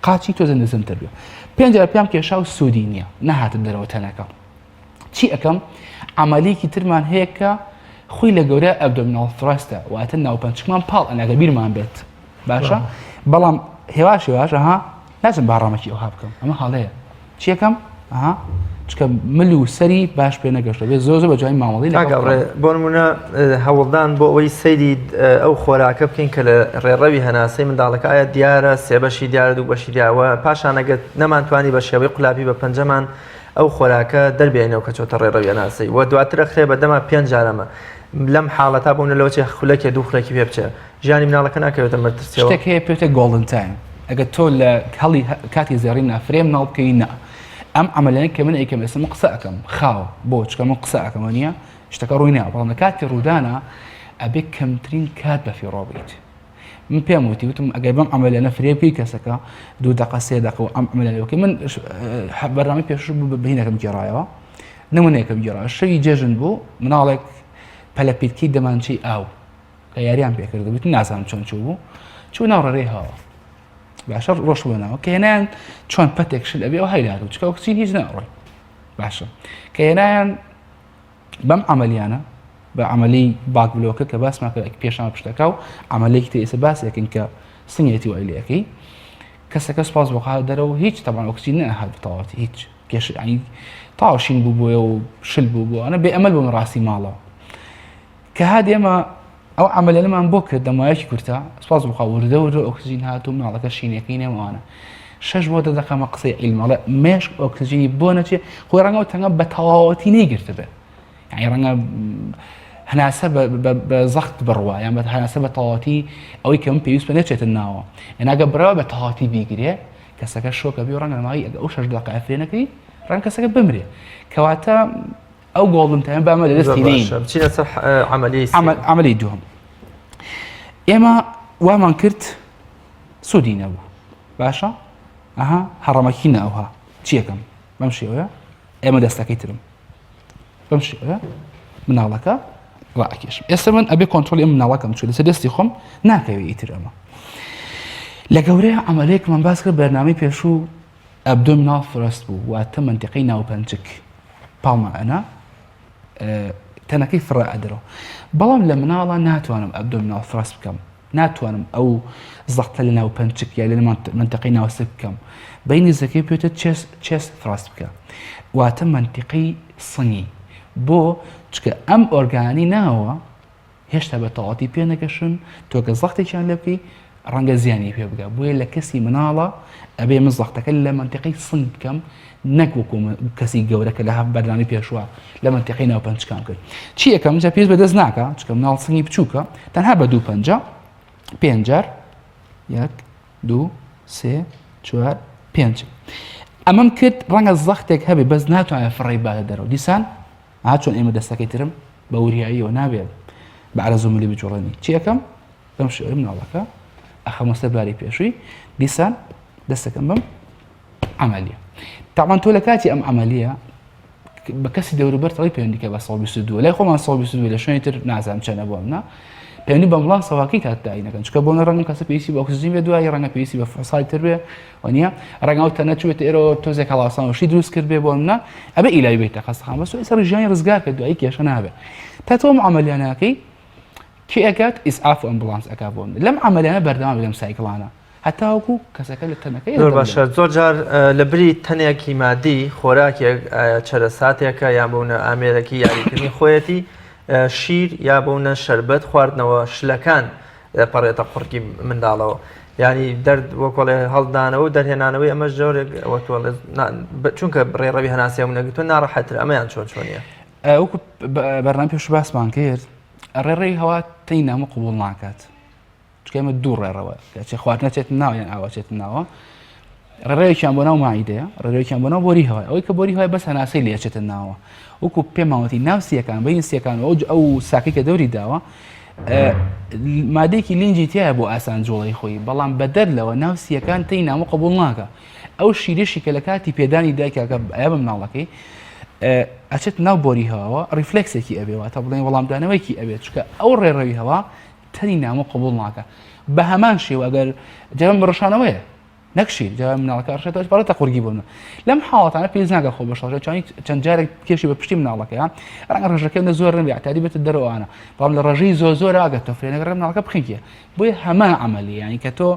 قاچی تۆزە نزمتر بێ پێنج جار پێم کێشا و سوودی نییە نەهاتە دەرەوە تەنەکە چی ئەەکەم عملیکی ترمان هەیە کە خۆی لە گەورە abdominal thrust ە واتە ناوپەنچکمان پاڵ ئەناگە بیرمان بێت باشە بەڵام هێواش هێواش ها ناچم باڕامەکی ئەوها بکەم ئەمە هەڵەیە چیەکەم ئەها چکە مل و سەری باش پێ نەگەشتە بێ زۆر زۆر بە جوانی مامەڵی لەگەڵ ڕێ بۆ نمونە هەوڵدان بۆ ئەوەی سەیری ئەو خۆراکە بکەین کە لە ڕێڕەوی هەناسەی منداڵەکە ئایا دیارە سێ بەشی دیارە دوو بەشی دیاوە پاشان ئەگەر نەمانتوانی بە شێوەی قولابی بە پەنجەمان ئەو خۆراکە دەربێنەوە کە چۆتە ڕێڕەوی هەناسەی و دواتر ئەخرێ بە دەما پێنج جارەمە لەم حاڵەتا بوون لەوە چێ خولەکێ دوو خولەکی پێ بچێ ژیانی مناڵەکە ناکەوێتە مەترسیەوە. شتێک هەیە پێوتە golden time ئەگەر تۆ لە هەڵی کاتی زێڕین نافرێ مناڵ بکەی نا ئەم عملیانە کە من ئەیکەم ئێستا من قسە ئەکەم خاو بۆ چکە من قسە ئەکەم نییە شتەکە ڕووی ناوە بەڵام لە کاتی ڕوودانا ئەبێ کەمترین کات بە فیڕۆ بیت من پێم وتی وتم ئەگەر بەم عملیانە فرێ بکەی کەسەکە دوو دقە سێ دقە و ئەم عملیانە بکەی من بەرنامەی پێشوو بوو بەهینەکەم گێڕایەوە نمونەیەکم گێڕا شەوی جێژن بوو مناڵێک پەلەپیتکی دەمانچەی ئاو کە یاریان پێکرد وتم نازانم چۆن چوو بوو چوو ناو ڕێی هاوە باشە ڕۆژ بۆ ناوە کە هێنایان چۆن پەتێک شل ئەبێ ئەو هەیلات چکە ئۆکسجین هیچ ناڕۆی باشە کە هێنایان بەم عملیانە بە عملی باک بلۆکە کە باسمان کرد پێشان پشتەکە و عملێکی تر ئێستا باسێکن کە سنگێتی وای لەکەی کەسەکە سپاس بۆ خوا دەرەوە هیچ تەبان ئۆکسجین نەهات بەتەواوەتی هیچ کێش ینی تاوشین بوو بۆیە و شل بوو بۆ ئەە بێ ئەمەل بۆ ڕاستی ماڵەوە کە هات ئێمە ئەو عەمەلیانەمان بۆ کرد لە ماوەیەکی کورتە سوپاس بۆ خوا وردە وردە ئۆکسجین هات و مناڵەکە شینەکەی نەماوانە شەش بۆ دە دەقەمە قسەی عیلم ئەڵێ مێشک ئۆکسجینی بۆ نەچێ خۆی ڕەنگە ئەو تەنگە بە تەواوەتی نەیگرتبێ یعنی ڕەنگە هەناسە بە زەخت بڕوا یان بە هەناسە بە تەواوەتی ئەوەی کە من پێویست بە نەچێتە ناوە ئێناگە بڕەوە بە تەواوەتی بیگرێ کەسەکە شۆکە بی و ڕەنگە ماوەی ئەگە ئەو شەش دەقە ئەفرێ نەکەی ڕەنگە کەسەکە بمرێ کەواتە ئەو golden time بامە لە دەستی نین بچینە سەر عملیەی عملی دووەم ئێمە وامان کرد سوودی نەبوو باشە ئەها هەڕەمەکی ناوها چیەکەم بەم شێوەیە ئێمە دەستەکەی ترم بەم شێوەیە مناڵەکە ڕاکێشم ئێستا من ئەبێ کۆنترۆلی ئەم مناڵەکەم چوو لەسەر دەستی خۆم ناکەوێ ئیتر ئەمە لە گەورەیە عملێکمان باس کرد بەرنامەی پێشوو abdominal thrust بوو واتە مەنتیقەی ناوپەنچک پاڵمان ئەنا تەنەکەی فڕە ئەدەرەوە بەڵام لە مناڵە ناتوانم abdominal thrust بکەم ناتوانم ئەو زەختە لە ناو پەنچک یا لە منتەقەی ناوسک بکەم بینی زەکەی پێێتە chest chest thrust بکە واتە منتیقەی سنگی بۆ چکە ئەم ئۆرگانی ناوە هێشتا بە تەواوەتی پێ نەگەشن، تۆ گەر زەختێکیان لێ بکەی ڕەنگە زیانی پێ بگا، بۆیە لە کەسی مناڵە ئەبێ من زەختەکە لە مەنتیقەی سنگ بکەم نەک وەکو کەسی گەورە کە لە بەرنامەی پێشوە لە مەنتیقەی ناو پەنجکان کرد چی یەکەم جا پێویست بە دەست ناکا چونکە مناڵ سنگی بچووکە تەنها بە دوو پەنجە پێنج جار یەک دوو سێ چوار پێنج ئەمەم کرد ڕەنگە زەختێک هەبێ بەس ناتوانێت فڕێی باتە دەرەوە دیسان ها چۆن ئێمە دەستەکەی ترم. بە وریاییەوە نابێ بە عەرەز و ملی بجوڵێنی چی ئەکەم بەم شێوەیە مناڵەکە ئەخەمە سەر باری پێشووی دیسان دەستەکەم بەم عملیە تاوان تۆ لە کاتی ئەم عملیە بە کەسی دەوروبەر تەڵی پەیوەندیکە بە 122 لای خۆمان 122 لە شوێنی تر نازانم چەنە بۆ منە پەیوەندی بە مڵاسەوەکەی تا داینەکەن چکە بۆ ڕەنگە کەسە پێویستی بە ئۆکسجین بێ دوایی ڕەنگە پێویستی بە فحوصای تر بێ و نییە ڕەنگە ئەو تەنە چوێتە ئێرەوە تۆزێک هەڵاسان وشی دروست کرد بێ بۆ منە ئەبێ ئیلای بێتە خەستەخان بەس ئێستا ژیانی ڕزگار کرد دوایی کێشە نابێ تا تۆ عملیانەکەی کێ ئەکات ئیسعاف و ئەمبولانس ئەکا بۆ من لەم عملیانە بەردەوام لەم cycle انە هەتاوەکو کەسەکە لە تەنەکەی زۆر باشە زۆر جار لە بری تەنێکی مادی خۆراکێک چەرەساتێکە یان بوونە ئامێرەکی یاریکردنی خۆیەتی شیر یا بوونە شربەت خواردنەوە شلەکان دەپەڕێتە قوڕگی منداڵەوە ینی دەرد وەکۆڵێ هەڵدانەوە و دەرهێنانەوەی ئەمە جۆرێک وەکۆڵێ چونکە ڕێڕەوی هەناسەیە نەگرتووە ناڕەحەتر ئەمەیان چۆن چۆنیە وەکو بەرنامە پێش باسمان کرد ڕێڕەوی هەوا تەی نامە قوبول ناکات چونکە ئێمە دوو ڕێڕەوە کەچێ خواردنە چێت ناوە یان ئاوا چێت ناوە ڕێڕەوێکیان بۆ ناو ماعیدەیە ڕێڕەوێکیان بۆ ناو بۆری هەوای ئەوەی کە بۆری هەوای بەس هەناسەی لێ چێتە ناوە وەکو پێماوەتی ناو سیەکان بین سیەکان و ئەو ساکی کە دەوری داوە مادەیەکی لینجی تایە بۆ ئاسان جوڵەی خۆی بەڵام بەدەر لەوە ناو سیەکان تی نامە قبول ناکە ئەو شیرشی کە لە کاتی پێدانی دایکەکە ئەیا بە مناڵەکەی ئەچێت ناو بۆری هەواوە reflex ێکی ئەبێ واتە بڵێن وەڵامدانەوەیکی ئەبێت چکە ئەو ڕێڕەوی هەوا تەنی نامۆ قبوڵ ناکە بە هەمان شێوە ئەگەر جەم ڕشانەوەیە نەک شیر جا مناڵەکە ڕشێتەوە پەڕێتە قورگی بۆ لەم حاڵەتانە پێویست ناکە خۆ بەشڵەژە چوانی چەند جارێک کێشی بە پشتی مناڵەکەیان ڕەنگە ڕێژەکە نە زۆر نەبێ عتادی بێتە دەرەوانە بەڵام لە ڕێژەی زۆر زۆر ئاگە تۆ فرێنەکە ڕێ مناڵەکە بخنکێ بۆیە هەمان عملی یعنی کە تۆ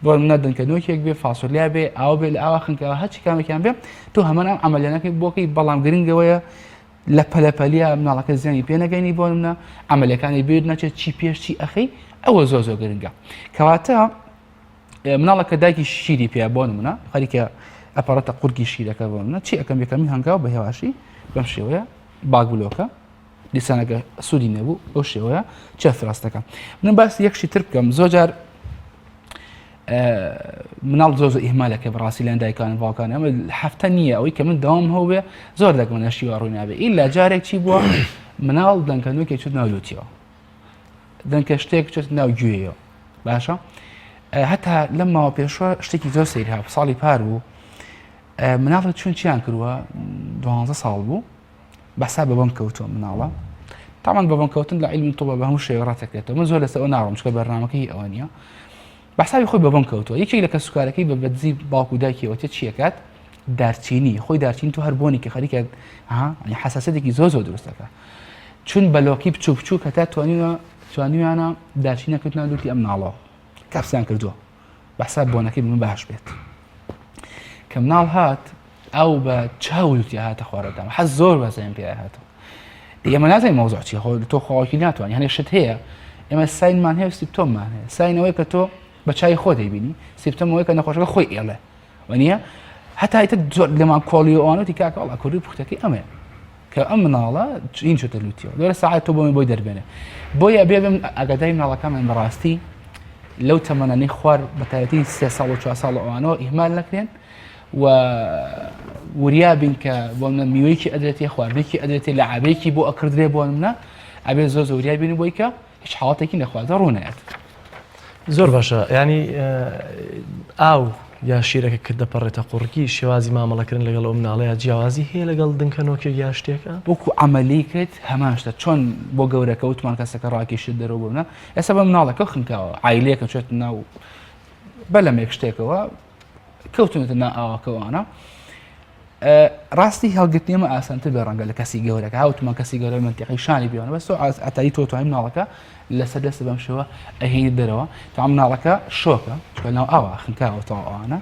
بۆ منە دەنکە نۆکێک بێ فاسۆلیا بێ ئاو بێ لە ئاوا خنکەوە هەرچی کامێکیان بێ تۆ هەمان ئەم عملیانەکەی بۆکەی بەڵام گرنگەوەیە لە پەلەپەلیا مناڵەکە زیانی پێ نەگەینی بۆ منە عملیەکانی بیر نەچێت چی پێش چی ئەخەی ئەوە زۆر زۆر گرنگە کەواتە مناڵەکە دایکی شیری پێ بۆ نمونە خەریکە ئەپەڕەتە قورگی شیرەکە بۆ منە چی ئەەکەم یەکەمی هەنگاو بە هێواشی بەم شێوەیە باگولۆکە دیسانەکە سوودی نەبوو بەو شێوەیە چه فراستەکە من باسی یەکشی تر بکەم زۆر جار مناڵ زۆر زۆر ئیهمالەکە بەڕاستی لەن دایکان باوکان ئەمە هەفتە نییە ئەوەی کە من داوام هەوبێ زۆر دەگمە نەشیوە ڕووی نابێ ئیلا جارێک چی بووە مناڵ دەنکەنووکێ چوت ناو لوتیەوە دەنکە شتێک چێت ناو گوێیەوە باشە هەتا لەم ماوە پێشوە شتێکی زۆر سەیر هەبوو ساڵی پار بوو مناڵە چون چیان کردووە دوانزە ساڵ بوو بەسا بە بەم کەوتووە مناڵە تامان بە بەم کەوتن لە علم طب بە هەموو شێوە ڕەتەکرێتەوە من زۆر لەسەر ئەو ناڕۆم چکە بەرنامەکەی ئەوە نییە بەحسابی خۆی بە بەم کەوتووە یەکێک لە کەسوکارەکەی بە بەدزی باوک و دایکیەوە تێ چیەکات دارچینی خۆی دارچین تۆ هەر بۆنی کە خەریکە ها حساسەتێکی زۆر زۆر دروستەکە چون بەلۆکی بچوو بچوو کە تا توانیوە توانیویانە دارچینە کردنا لوتی ئەم ناڵەوە کەپسیان کردووە بەحساب بۆنەکەی من باش بێت کە مناڵ هات ئەو بە چاو لوتی هاتە خوارەدام حەز زۆر بەزەین پێ هاتەوە ئێمە نازانین مەوزوع چیە خۆ تۆ خواوەکی ناتوانانی هەنێ شت هەیە ئێمە sign مان هەیە و symptom مان هەیە sign ەوەی کە تۆ بە چای خۆ دەیبینی symptom ەوەی کە نەخۆشەکە خۆی ئێڵێ وەنیە هەتا ئیتر زۆر لەمان کۆڵی و ئەوانەتی کاکە وەڵا کوردی پوختەکەی ئەمەیە کە ئەم مناڵە چین چۆتە لوتیەوە لۆرە ساعت تۆ بۆ بۆی دەربێنێ بۆیە ئەبێ بم ئاگاداری مناڵەکانمان بەڕاستی لەو تەمەنانەی خوار بەتایبەتی سێ ساڵ و چوار ساڵ و ئەوانەوە ئیهمال نەکرێن و وریا بین کە بۆ منە میوەیەکی ئەدرێتێ خواردنێکی ئەدرێتێ لە عابێکی بۆ ئەکردرێ بۆ منە ئەبێ زۆر زۆر وریا بین بۆی کە هیچ حاڵەتێکی نەخوازە ڕوونایەت. زۆر باشە ینی ئاو یا شیرەکە کە دەپەڕێتە قوڕگی شێوازی مامەڵەکردن لەگەڵ ئەو مناڵەیە جیاوازی هەیە لەگەڵ دنکە نۆکێک یا شتێکە وەکو عملی کرد هەمان شتە چۆن بۆ گەورەکە وتمان کەسەکە ڕاکێشت دەرەوە بۆ منە ئێستا بە مناڵەکە خنکاوە عیلەکە چێت ناو بەلەمێک شتێکەوە کەوتونەتە نا ئاواکەوانە ڕاستی هەڵگرتنی ئەمە ئاسانتر بێ ڕەنگە لە کەسی گەورەکە هاوتمان کەسی گەورە منتیقی شانی بیانە بەس تۆ ئەتایی تۆ توانی مناڵەکە لەسەر دەست بەم شێوە ئەهێنی دەرەوە تا مناڵەکە شۆکە چکە ناو ئاوا خنکاوە تەواو ئەوانە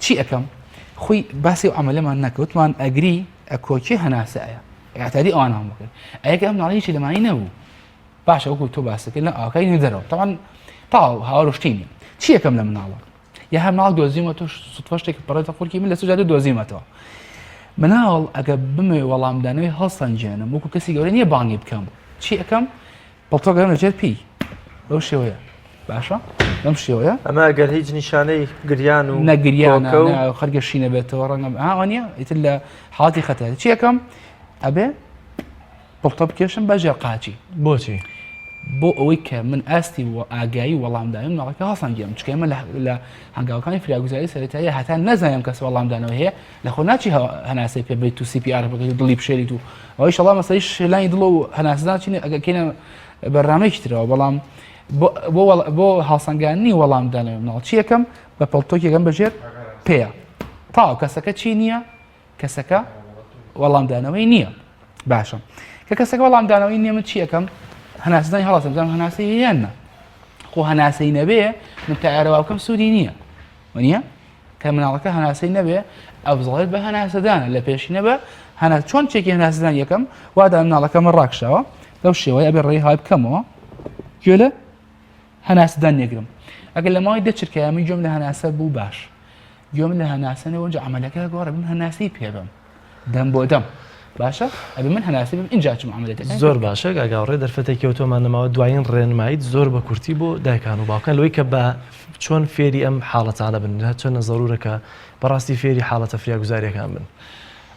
چی ئەەکەم خۆی باسی و عملەمان نەکەوتمان ئەگری ئەکۆکی هەناسەیە ئەتاری ئەوان هەم بکرد ئەیەکە ئەم مناڵی هیچی لەمانی نەبوو باشە وەکو تۆ باسەکە لە ئاکای دەرەوە تاوان تاو هاوڕشتینی چی یەکەم لە مناڵە یا هەر مناڵ دۆزیمەتەوە سوتفە شتێک پەڕێتە قورکی من لە سوجادە دۆزیمەتەوە مناڵ ئەگە بمەوێ وەڵامدانەوەی هەڵسەنگێنم وەکو کەسی گەورە نییە بانگی بکەم چی ئەەکەم پڵتۆ گەرم لەژێر پێی بەو شێوەیە باشە بەم شێوەیە ئەمە ئەگەر هیچ نیشانەی گریان و نەگریان خەرگە شینە بێتەوە ڕەنگە ئاوانە ئیتر لە حاڵەتی خەتەر چی ئەەکەم ئەبێ؟ پڵتە بکێشم بە ژێر قاچی. بۆچی؟ بۆ ئەوەی کە من ئاستی و ئاگایی وەڵامدانەوەی مناڵەکە هەڵسەنگێنم چونکە ئێمە لە هەنگاوەکانی فریاگوزاری سەرەتایی هەتا نەزانیم کەس وەڵامدانەوە هەیە لە خۆ ناچی هەناسەی پێ بیت و CPR بکەیت و دڵی بشێلیت و ئەوەی شەڵا مەسەی شێلانی دڵ و هەناسەدان چینە ئەگەر کەینە بەرنامەیەکی ترەوە بەڵام بۆ بۆ هەڵسەنگاندنی وەڵامدانەوەی مناڵ چی یەکەم بە پەڵتۆکێکم بەژێر پێیە تاو کەسەکە چی نییە کەسەکە وەڵامدانەوەی نییە باشە کە کەسەکە وەڵامدانەوەی نییە من چی ئەەکەم هەناسدانی هەڵاتم زانم هەناسەی یان نا خۆ هەناسەی نەبێ من تا ئێرەوا بکەم سوودی نییە وەنیە کە مناڵەکە هەناسەی نەبێ ئەفزڵێت بە هەناسەدانە لە پێشینە بە هەنا چۆن چێکی هەناسەدان یەکەم وادا مناڵەکە من ڕاکشاوە لەو شێوەیە ئەبێ ڕێی های بکەمەوە گوێ لە هەناسەدان نێگرم ئەگەر لە ماوەی دە چرکەیە من گوێم لە هەناسە بوو باش گوێم لە هەناسە نەبوو ئینجا عەمەلەکە گۆڕە بم هەناسەی پێ بم دەم بۆ دەم باشە ئەبێ من هەناسەی بم ئینجا چم عەمەلەتەکە زۆر باشە کاک هاوڕێ دەرفەتێکی ئەوتۆمان نەماوە دوایین ڕێنماییت زۆر بە کورتی بۆ دایکان و باوکان لەوەی کە بە چۆن فێری ئەم حاڵەتانە بن چەندە زەرورە کە بەڕاستی فێری حاڵەتە فریاگوزاریەکان بن.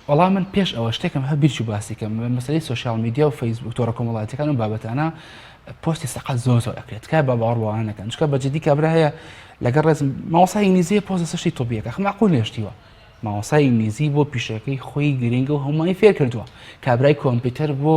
وەڵا من پێش ئەوە شتێکم هە بیرچوو باسی کەم مەسەلەی social media و فەیسبوک تۆڕە کۆمەڵایەتیەکان و بابەتانە پۆستی سەقەت زۆر زۆر ئەکرێت تکایە با باوەڕ بەوانە نەکەن چونکە بە جدی کابرا هەیە لەگەڵ ڕێزم مامۆستای ئینگلیزیە پۆست لەسەر شتی تۆبیەکە خ معقول نێشتیوە مامۆستای ئینگلیزی بۆ پیشەکەی خۆی گرنگە و هەمووانی فێر کردووە کابرای کۆمپیوتەر بۆ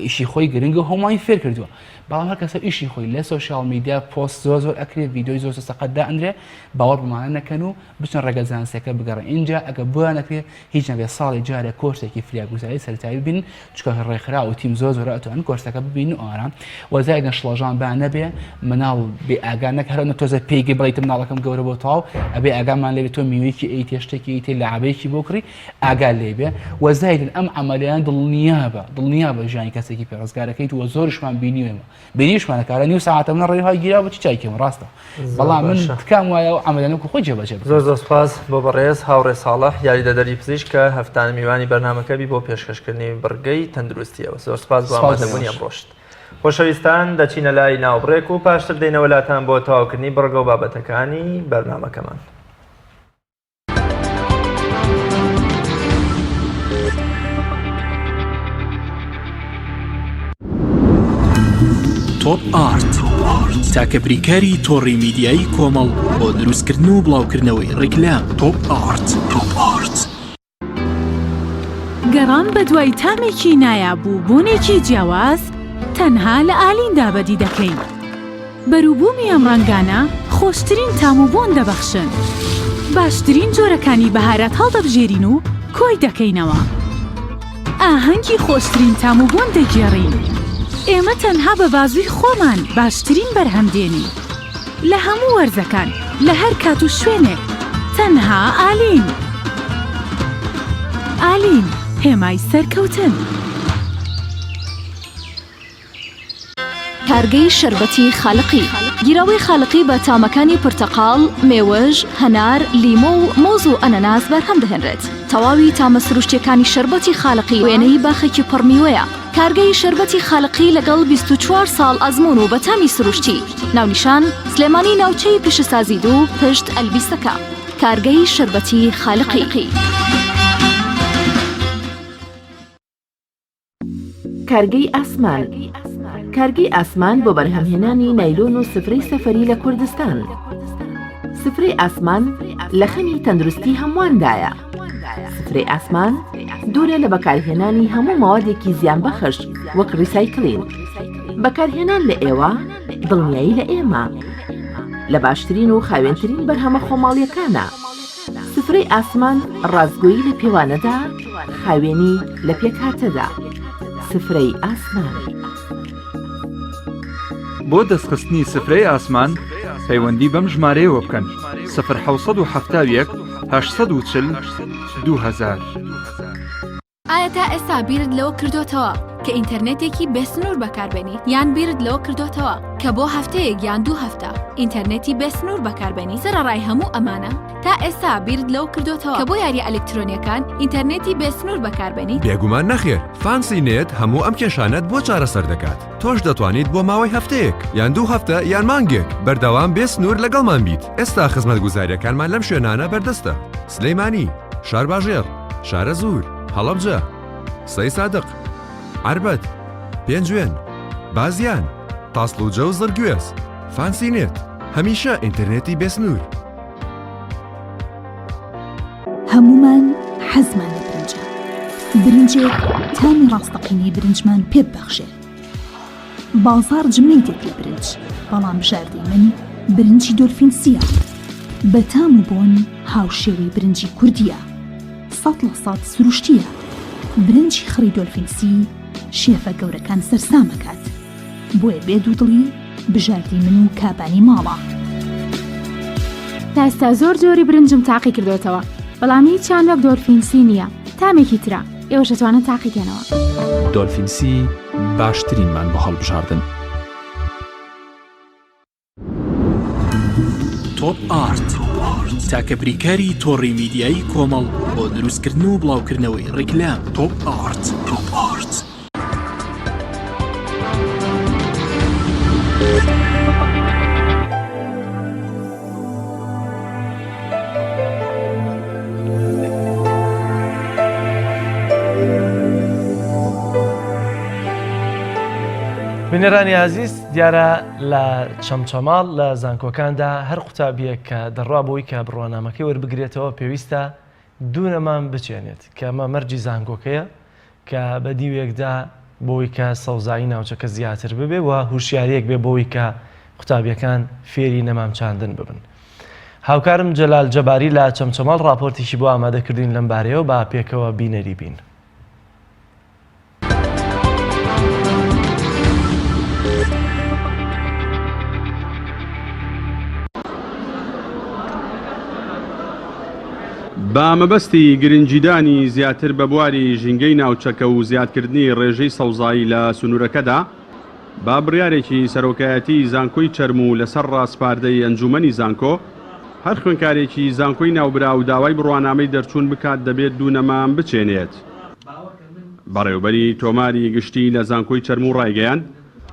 ئیشی خۆی گرنگە و هەمووانی فێر کردووە بەڵام هەر کەسە ئیشی خۆی لە social media پۆست زۆر زۆر ئەکرێ ڤیدیۆی زۆر زۆر سەقەت دائەنرێ باوەڕ بەمانە نەکەن و بچن ڕێگە زانستیەکە بگەڕێن ئینجا ئەگەر بۆیان نەکرێ هیچ نەبێت ساڵی جارێک کۆرسێکی فریاگوزاری سەرەتایی ببینن چونکە ڕێکخراو و تیم زۆر زۆرە ئەتوانن کۆرسەکە ببینن و ئەوانە وە زایدن شڵەژان با نەبێ مناڵ بێ ئاگا نەک هەر تۆزە پێیگەی بڵێیت مناڵەکەم گەورە بۆ تەواو ئەبێ ئاگامان لێ بێت تۆ میوەیەکی ئەیتێ شتێکی ئەیتێ لەعابەیەکی بۆ کڕی ئاگا لێ بێ وە زایدن ئەم عەمەلیان دڵنیابە دڵنیابە ژیانی کەسێکی پێ ڕزگارەکەیت وە زۆریشمان بینیوە ئێمە بینیشمانە کارە نیو ساعتە منە ڕێی گیرا بۆ چی چای کێم ڕاستە بەڵام من تکام وایە و عەمەلەن وەکو خۆی جێبەجێ بکرێت. زۆر زۆر سوپاس بۆ بەڕێز هاوڕێ ساڵح یاریدەدەری پزیشک کە هەفتانە میوانی بەرنامەکە بی بۆ پێشکەشکردنی بڕگەی تەندروستیەوە زۆر سوپاس بۆ سپاس ئامادەبوونی ئێوەش. ئەمڕۆشت. خۆشەویستان دەچینە لای ناوبڕێک و پاشتر دێینەوە لاتان بۆ تەواوکردنی بڕگە و بابەتەکانی بەرنامەکەمان. تۆپ ئارت تاکە بریکاری تۆڕی میدیایی کۆمەڵ بۆ دروستکردن و بڵاوکردنەوەی ڕیکلام تۆپ ئارت تۆپ ئارت. گەڕان بەدوای تامێکی نایاب و بۆنێکی جیاواز تەنها لە ئالیندا بەدی دەکەین. بەروبوومی ئەم ڕەنگانە خۆشترین تام و بۆن دەبەخشن. باشترین جۆرەکانی بەهارات هەڵدەبژێرین و کۆی دەکەینەوە. ئاهەنگی خۆشترین تام و بۆن دەگێڕین. ئێمە تەنها بە بازووی خۆمان باشترین بەرهەم دێنین. لە هەموو وەرزەکان، لە هەر کات و شوێنێک، تەنها ئالین. ئالین، هێمای سەرکەوتن. کارگەی شەربەتی خالقی. گیراوەی خالقی بە تامەکانی پرتەقاڵ، مێوژ، هەنار، لیمۆ و مۆز و ئەنەناس بەرهەم دەهێنرێت. تەواوی تامە سروشتییەکانی شەربەتی خالقی وێنەی باخێکی پڕ میوەیە. کارگەی شەربەتی خالقی لەگەڵ 24 ساڵ ئەزموون و بە تامی سروشتی. ناونیشان، سلێمانی ناوچەی پیشەسازی دوو پشت ئەلبیسەکە. کارگەی شەربەتی خالقی. کارگەی ئاسمان کارگەی ئاسمان بۆ بەرهەمهێنانی نایلۆن و سفرەی سەفەری لە کوردستان سفرەی ئاسمان لە خەمی تەندروستی هەموواندایە سفرەی ئاسمان دوورە لە بەکارهێنانی هەموو مەوادێکی زیانبەخش وەک ڕیسایکلین بەکارهێنان لە ئێوە دڵنیایی لە ئێمە لە باشترین و خاوێنترین بەرهەمە خۆماڵیەکانە سفرەی ئاسمان ڕاستگۆیی لە پێوانەدا، خاوێنی لە پێکهاتەدا. سفرەی ئاسمان. بۆ دەستخستنی سفرەی ئاسمان پەیوەندی بەم ژمارەیەوە بکەن، سفر 771 840 2000. ئایا تا ئێستا بیرت لەوە کردۆتەوە کە ئینتەرنێتێکی بێسنوور بەکاربێنیت؟ یان بیرت لەوە کردۆتەوە کە بۆ هەفتەیەک یان دوو هەفتە ئینتەرنێتی بێسنوور بەکاربێنیت؟ سەرەڕای هەموو ئەمانە، تا ئێستا بیرت لەوە کردۆتەوە کە بۆ یارییە ئەلکترۆنییەکان ئینتەرنێتی بێسنوور بەکاربێنیت؟ بێگومان نەخێر، فانسی نێت هەموو ئەم کێشانەت بۆ چارەسەر دەکات، تۆش دەتوانیت بۆ ماوەی هەفتەیەک، یان دوو هەفتە، یان مانگێک، بەردەوام بێ سنوور لەگەڵمان بیت. ئێستا خزمەتگوزارییەکانمان لەم شوێنانە بەردەستە، سلێمانی، شارباژێڕ، شارەزوور، هەڵەبجە، سەیسادق. عەربەت، پێنجوێن، بازیان، تاسڵوجە و زڕگوێز. فانسی نێت، هەمیشە ئینتەرنێتی بێسنوور. هەموومان حەزمان لە برنجە. برنجێک تامی ڕاستەقینەی برنجمان پێ ببەخشێ. بازاڕ جمەی دێت لە برنج، بەڵام بژاردەی من برنجی دۆلفین سییە. بە تام و بۆن هاوشێوەی برنجی کوردییە. 100% سروشتییە. برنجی خڕی دۆلفین سی شێفە گەورەکان سەرسام ئەکات. بۆیە بێ دوودڵی بژاردەی من و کابانی ماڵە. تا ئێستا زۆر جۆری برنجم تاقی کردۆتەوە بەڵام هیچیان وەک دۆلفین سی نییە تامێکی ترە ئێوەش ئەتوانن تاقی کەنەوە. دۆلفین سی باشترینمان بۆ هەڵبژاردن. تۆپ ئارت تاکە بریکاری تۆڕی میدیایی کۆمەڵ بۆ دروستکردن و بڵاوکردنەوەی ڕیکلام تۆپ ئارت تۆپ ئارت. بینەرانی ئازیز دیارە لە چەمچەماڵ لە زانکۆکاندا هەر قوتابیەک کە دەڕوا بۆی کە بڕوانامەکەی وەربگرێتەوە پێویستە دوو نەمام بچێنێت کە ئەمە مەرجی زانکۆکەیە کە بە دیوێکدا بۆی کە سەوزایی ناوچەکە زیاتر ببێ و هوشیاریەک بێ بۆی کە قوتابیەکان فێری نەمام چاندن ببن. هاوکارم جەلال جەباری لە چەمچەماڵ ڕاپۆرتێکی بۆ ئامادە کردوین لەم بارەیەوە با پێکەوە بینەری بین. بە مەبەستی گرنگیدانی زیاتر بە بواری ژینگەی ناوچەکە و زیادکردنی ڕێژەی سەوزایی لە سنوورەکەدا، بە بڕیارێکی سەرۆکایەتیی زانکۆی چەرموو لەسەر ڕاسپاردەی ئەنجوومەنی زانکۆ، هەر خوێندکارێکی زانکۆی ناوبراو داوای بڕوانامەی دەرچوون بکات دەبێت دوو نەمام بچێنێت. بەڕێوبەری تۆماری گشتی لە زانکۆی چەرموو ڕایگەیاند،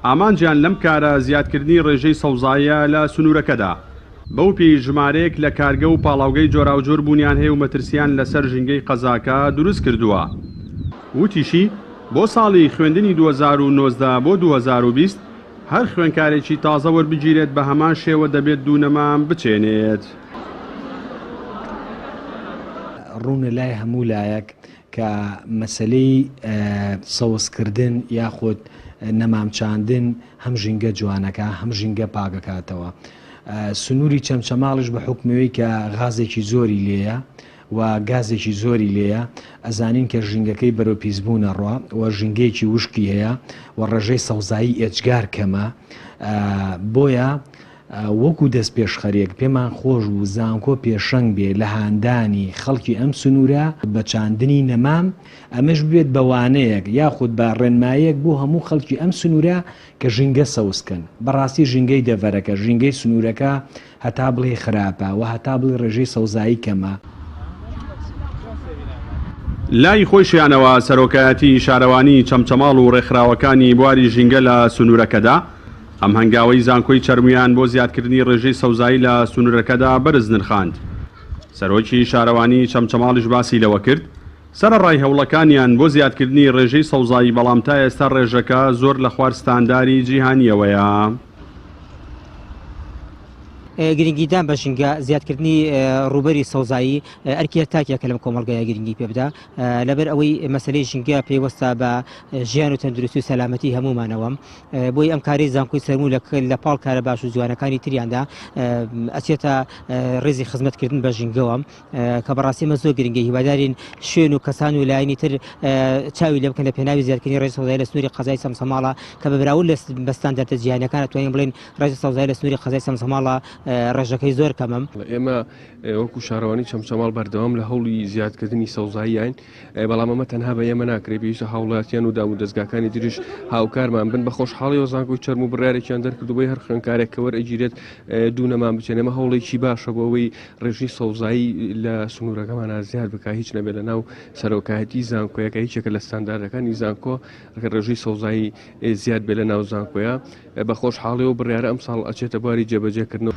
ئامانجیان لەم کارە زیادکردنی ڕێژەی سەوزاییە لە سنوورەکەدا، بەو پێی ژمارەیەک لە کارگە و پاڵاوگەی جۆراوجۆر بوونیان هەیە و مەترسییان لەسەر ژینگەی قەزاکە دروستکردووە. وتیشی، بۆ ساڵی خوێندنی 2019 بۆ 2020 هەر خوێندکارێکی تازە وەربگیرێت بە هەمان شێوە دەبێت دوو نەمام بچێنێت. ڕوونە لای هەموو لایەک کە مەسەلەی سەوزکردن یاخود نەمام چاندن هەم ژینگە جوانەکا هەم ژینگە پاکەکاتەوە. سنووری چەمچەماڵیش بە حوکمەوەی کە غازێکی زۆری لێیە و گازێکی زۆری لێیە ئەزانین کە ژینگەکەی بەرەو پیسبوون ئەڕوا و ژینگەیەکی وشکی هەیە و ڕێژەی سەوزایی ئێجگار کەمە بۆیە وەکو دەستپێشخەریەک پێمان خۆش بوو زانکۆ پێشەنگ بێ لە هاندانی خەڵکی ئەم سنوورە بە چاندنی نەمام، ئەمەش ببێت بە وانەیەک یاخود بە ڕێنمایەک بۆ هەموو خەڵکی ئەم سنوورە کە ژینگە سەوز کەن. بەڕاستی ژینگەی دەڤەرەکە، ژینگەی سنوورەکە هەتا بڵێی خراپە و هەتا بڵێی ڕێژەی سەوزایی کەمە. لای خۆیشیانەوە سەرۆکایەتی شارەوانی چەمچەماڵ و ڕێکخراوەکانی بواری ژینگە لە سنوورەکەدا ئەم هەنگاوەی زانکۆی چەرموویان بۆ زیادکردنی ڕێژەی سەوزایی لە سنوورەکەدا بەرز نرخاند. سەرۆکی شارەوانیی چەمچەماڵیش باسی لەوە کرد، سەرەڕای هەوڵەکانیان بۆ زیادکردنی ڕێژەی سەوزایی بەڵام تا ئێستا ڕێژەکە زۆر لە خوار ستانداری جیهانییەوەیە. گرنگیدان بە ژینگە، زیادکردنی ڕووبەری سەوزایی ئەرکی هەر تاکێکە لەم کۆمەڵگەیە گرنگی پێ بدا، لەبەر ئەوەی مەسەلەی ژینگە پەیوەستە بە ژیان و تەندروستی و سەلامەتی هەموومانەوە. بۆی ئەم کارەی زانکۆی چەرموو لە پاڵ کارە باش و جوانەکانی تریاندا ئەچێتە ڕێزی خزمەتکردن بە ژینگەوە کە بەڕاستی ئەمە زۆر گرنگە هیوادارین شوێن و کەسان و لایەنی تر چاوی لێ بکەن لە پێناوی زیادکردنی ڕێژەی سەوزایی لە سنووری قەزای چەمچەماڵە کە بە بەراورد بە ستاندەردە جیهانیەکان ئەتوانین بڵێین ڕێژەی سەوزایی لە سنووری قەزای چەمچەماڵە ڕێژەکەی زۆر کەمە. ئێمە وەکو شارەوانی چەمچەماڵ بەردەوام لە هەوڵی زیادکردنی سەوزاییاین بەڵام ئەمە تەنها بە ئێمە ناکرێت پێویستە هاوڵاتیان و دام و دەزگاکانی تریش هاوکارمان بن بە خۆشحاڵیەوە زانکۆی چەرموو بڕیارێکیان دەرکردو بۆی هەر خوێندکارێک کە وەرئەگیرێت دوو نەمام بچێنێ ئەمە هەوڵێکی باشە بۆ ئەوەی ڕێژەی سەوزایی لە سنوورەکەمانە زیاد بکە هیچ نەبێت لە ناو سەرۆکایەتی زانکۆیەکە هیچێکە لە ستانداردەکانی زانکۆ ڕێژەی سەوزایی زیاد بێ لە ناو زانکۆیە بە خۆشحاڵی و بڕیارە ئەمساڵ ئەچێتە بواری جێبەجێکردنەوە.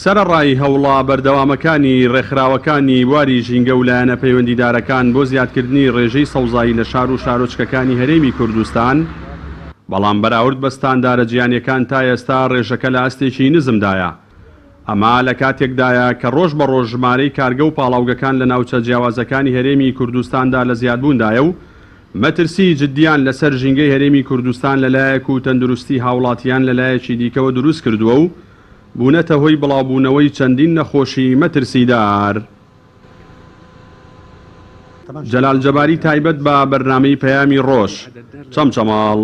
سەرەڕای هەوڵە بەردەوامەکانی ڕێکخراوەکانی بواری ژینگە و لایەنە پەیوەندیدارەکان بۆ زیادکردنی ڕێژەی سەوزایی لە شار و شارۆچکەکانی هەرێمی کوردستان، بەڵام بەراورد بە ستاندارە جیهانیەکان تا ئێستا ڕێژەکە لە ئاستێکی نزمدایە. ئەمە لە کاتێکدایە کە ڕۆژ بە ڕۆژ ژمارەی کارگە و پاڵاوگەکان لە ناوچە جیاوازەکانی هەرێمی کوردستاندا لە زیادبووندایە و مەترسیی جددیان لەسەر ژینگەی هەرێمی کوردستان لە لایەک و تەندروستی هاوڵاتیان لە لایەکی دیکەوە دروست کردووە و بوونەتە هۆی بڵاوبوونەوەی چەندین نەخۆشیی مەترسیدار. جەلال جەباری تایبەت بە بەرنامەی پەیامی ڕۆژ، چەمچەماڵ.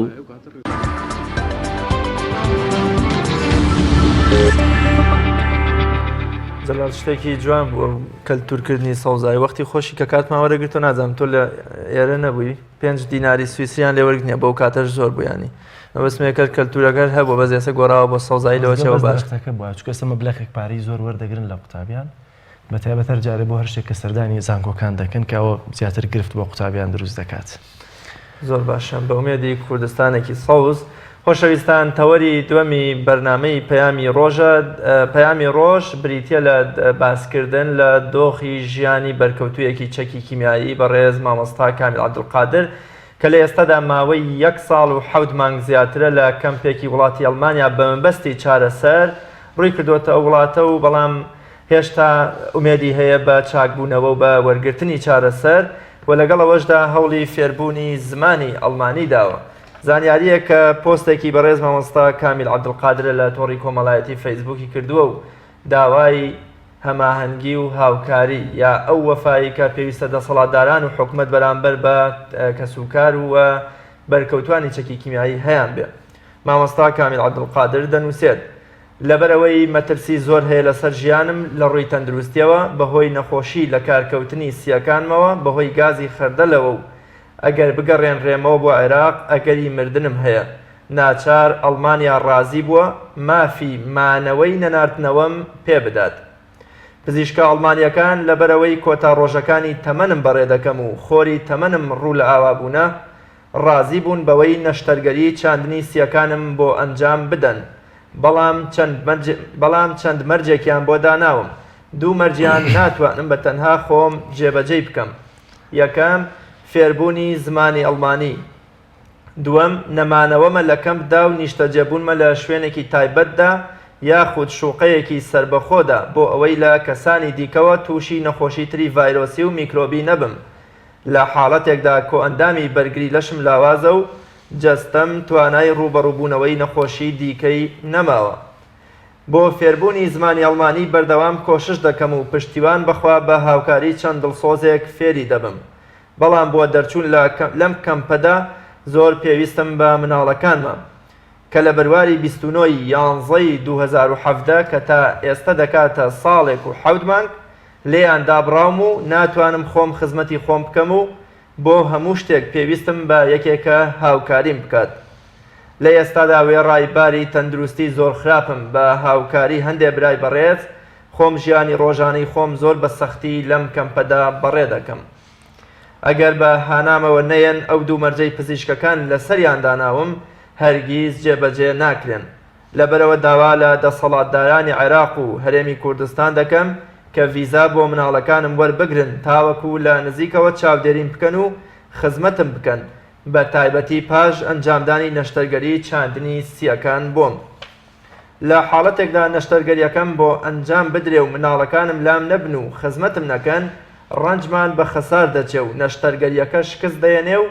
جەلال شتێکی جوان بووە کەلتورکردنی سەوزایی وەختی خۆشی کە کاتمان وەرەگرتو نازانم تۆ لە ئێرە نەبووی پێنج دیناری سویسریان لێ وەرگنیە بەو کاتەش زۆر بوویانی مەبەستمە کە کەلتورەکە هەبوو بەس ئێستا گۆڕاوە بۆ سەوزایی لەوە چەوە باش درەختەکە بووە چونکە ئێستا مەبلەغێک پارەی زۆر وەردەگرن لە قوتابیان بە تایبەت هەر جارێ بۆ هەر شتێک کە سەردانی زانکۆکان دەکەن کە ئەوە زیاتر گرفت بۆ قوتابیان دروست دەکات. زۆر باشە بە ئومێدی کوردستانێکی سەوز. خۆشەویستان تەوەری دووەمی بەرنامەی پەیامی ڕۆژە پەیامی ڕۆژ بریتە لە باسکردن لە دۆخی ژیانی بەرکەوتوویەکی چەکی کیمیایی بەڕێز مامۆستا کامیل عەبدولقادر کە لە ئێستادا ماوەی یەک ساڵ و حەوت مانگ زیاترە لە کەمپێکی وڵاتی ئەڵمانیا بە مەبەستی چارەسەر ڕووی کردووەتە ئەو وڵاتە و بەڵام هێشتا ئومێدی هەیە بە چاکبوونەوە و بە وەرگرتنی چارەسەر و لەگەڵ ئەوەشدا هەوڵی فێربوونی زمانی ئەڵمانی داوە. زانیارییەک کە پۆستێکی بەڕێز مامۆستا کامیل عەبدولقادرە لە تۆڕی کۆمەڵایەتی فەیسبووکی کردووە و داوای هەماهەنگی و هاوکاری یا ئەو وەفایی کە پێویستە دەسەڵاتداران و حکومەت بەرامبەر بە کەسوکار و بەرکەوتوانی چەکی کیمیایی هەیانبێ. مامۆستا کامیل عەبدولقادر دەنووسێت، لەبەرئەوەی مەترسی زۆر هەیە لەسەر ژیانم لەڕووی تەندروستیەوە بەهۆی نەخۆشی لەکارکەوتنی سییەکانمەوە بەهۆی گازی خەردەلەوە و ئەگەر بگەڕێنرێمەوە بۆ عێراق ئەگەری مردنم هەیە ناچار ئەڵمانیا ڕازی بووە مافی مانەوەی نەناردنەوەم پێ بدات پزیشکە ئەڵمانیەکان لەبەرئەوەی کۆتا ڕۆژەکانی تەمەنم بەڕێدەکەم و خۆری تەمەنم ڕوو لە ئاوابوونە ڕازی بوون بەوەی نەشتەرگەری چاندنی سییەکانم بۆ ئەنجام بدەن، بەڵام چەند بەڵام چەند مەرجێکیان بۆ داناوم، دوو مەرجیان ناتوانم بە تەنها خۆم جێبەجێی بکەم، یەکەم، فێربوونی زمانی ئەڵمانی، دووەم، نەمانەوەمە لە کەمپدا و نیشتەجێبوونمە لە شوێنێکی تایبەتدا یاخود شوقەیەکی سەربەخۆدا بۆ ئەوەی لە کەسانی دیکەوە تووشی نەخۆشی تری ڤایرۆسی و میکرۆبی نەبم لە حاڵەتێکدا کۆئەندامی بەرگری لەشم لاوازە و جەستەم توانای ڕووبەڕووبوونەوەی نەخۆشی دیکەی نەماوە. بۆ فێربوونی زمانی ئەڵمانی بەردەوام کۆشش دەکەم و پشتیوان بەخوا بە هاوکاری چەند دڵسۆزێک فێری دەبم. بەڵام بۆ دەرچوون لە لەم کەمپەدا زۆر پێویستم بە مناڵەکانمە. کە لە بەرواری 29 ی یانزەی 2017 کە تا ئێستە دەکاتە ساڵێک و حەوت مانگ لێیان دابڕاوم و ناتوانم خۆم خزمەتی خۆم بکەم و بۆ هەموو شتێک پێویستم بە یەکێکە هاوکاریم بکات. لە ئێستادا وێڕای باری تەندروستی زۆر خراپم بە هاوکاری هەندێ برای بەڕێز خۆم ژیانی ڕۆژانەی خۆم زۆر بە سەختی لەم کەمپەدا بەڕێ دەکەم. ئەگەر بە هانامەوە نەیەن ئەو دوو مەرجەی پزیشکەکان لەسەریان داناوم هەرگیز جێبەجێ ناکرێن. لەبەرئەوە داوا لە دەسەڵاتدارانی عێراق و هەرێمی کوردستان دەکەم کە ڤیزا بۆ مناڵەکانم وەربگرن تاوەکو لە نزیکەوە چاودێریم بکەن و خزمەتم بکەن بە تایبەتی پاش ئەنجامدانی نەشتەرگەری چاندنی سییەکان بۆم. لە حاڵەتێکدا نەشتەرگەریەکەم بۆ ئەنجام بدرێ و مناڵەکانم لام نەبن و خزمەتم نەکەن ڕەنجمان بە خەسار دەچێ و نەشتەرگەریەکە شکست دەیەنێ و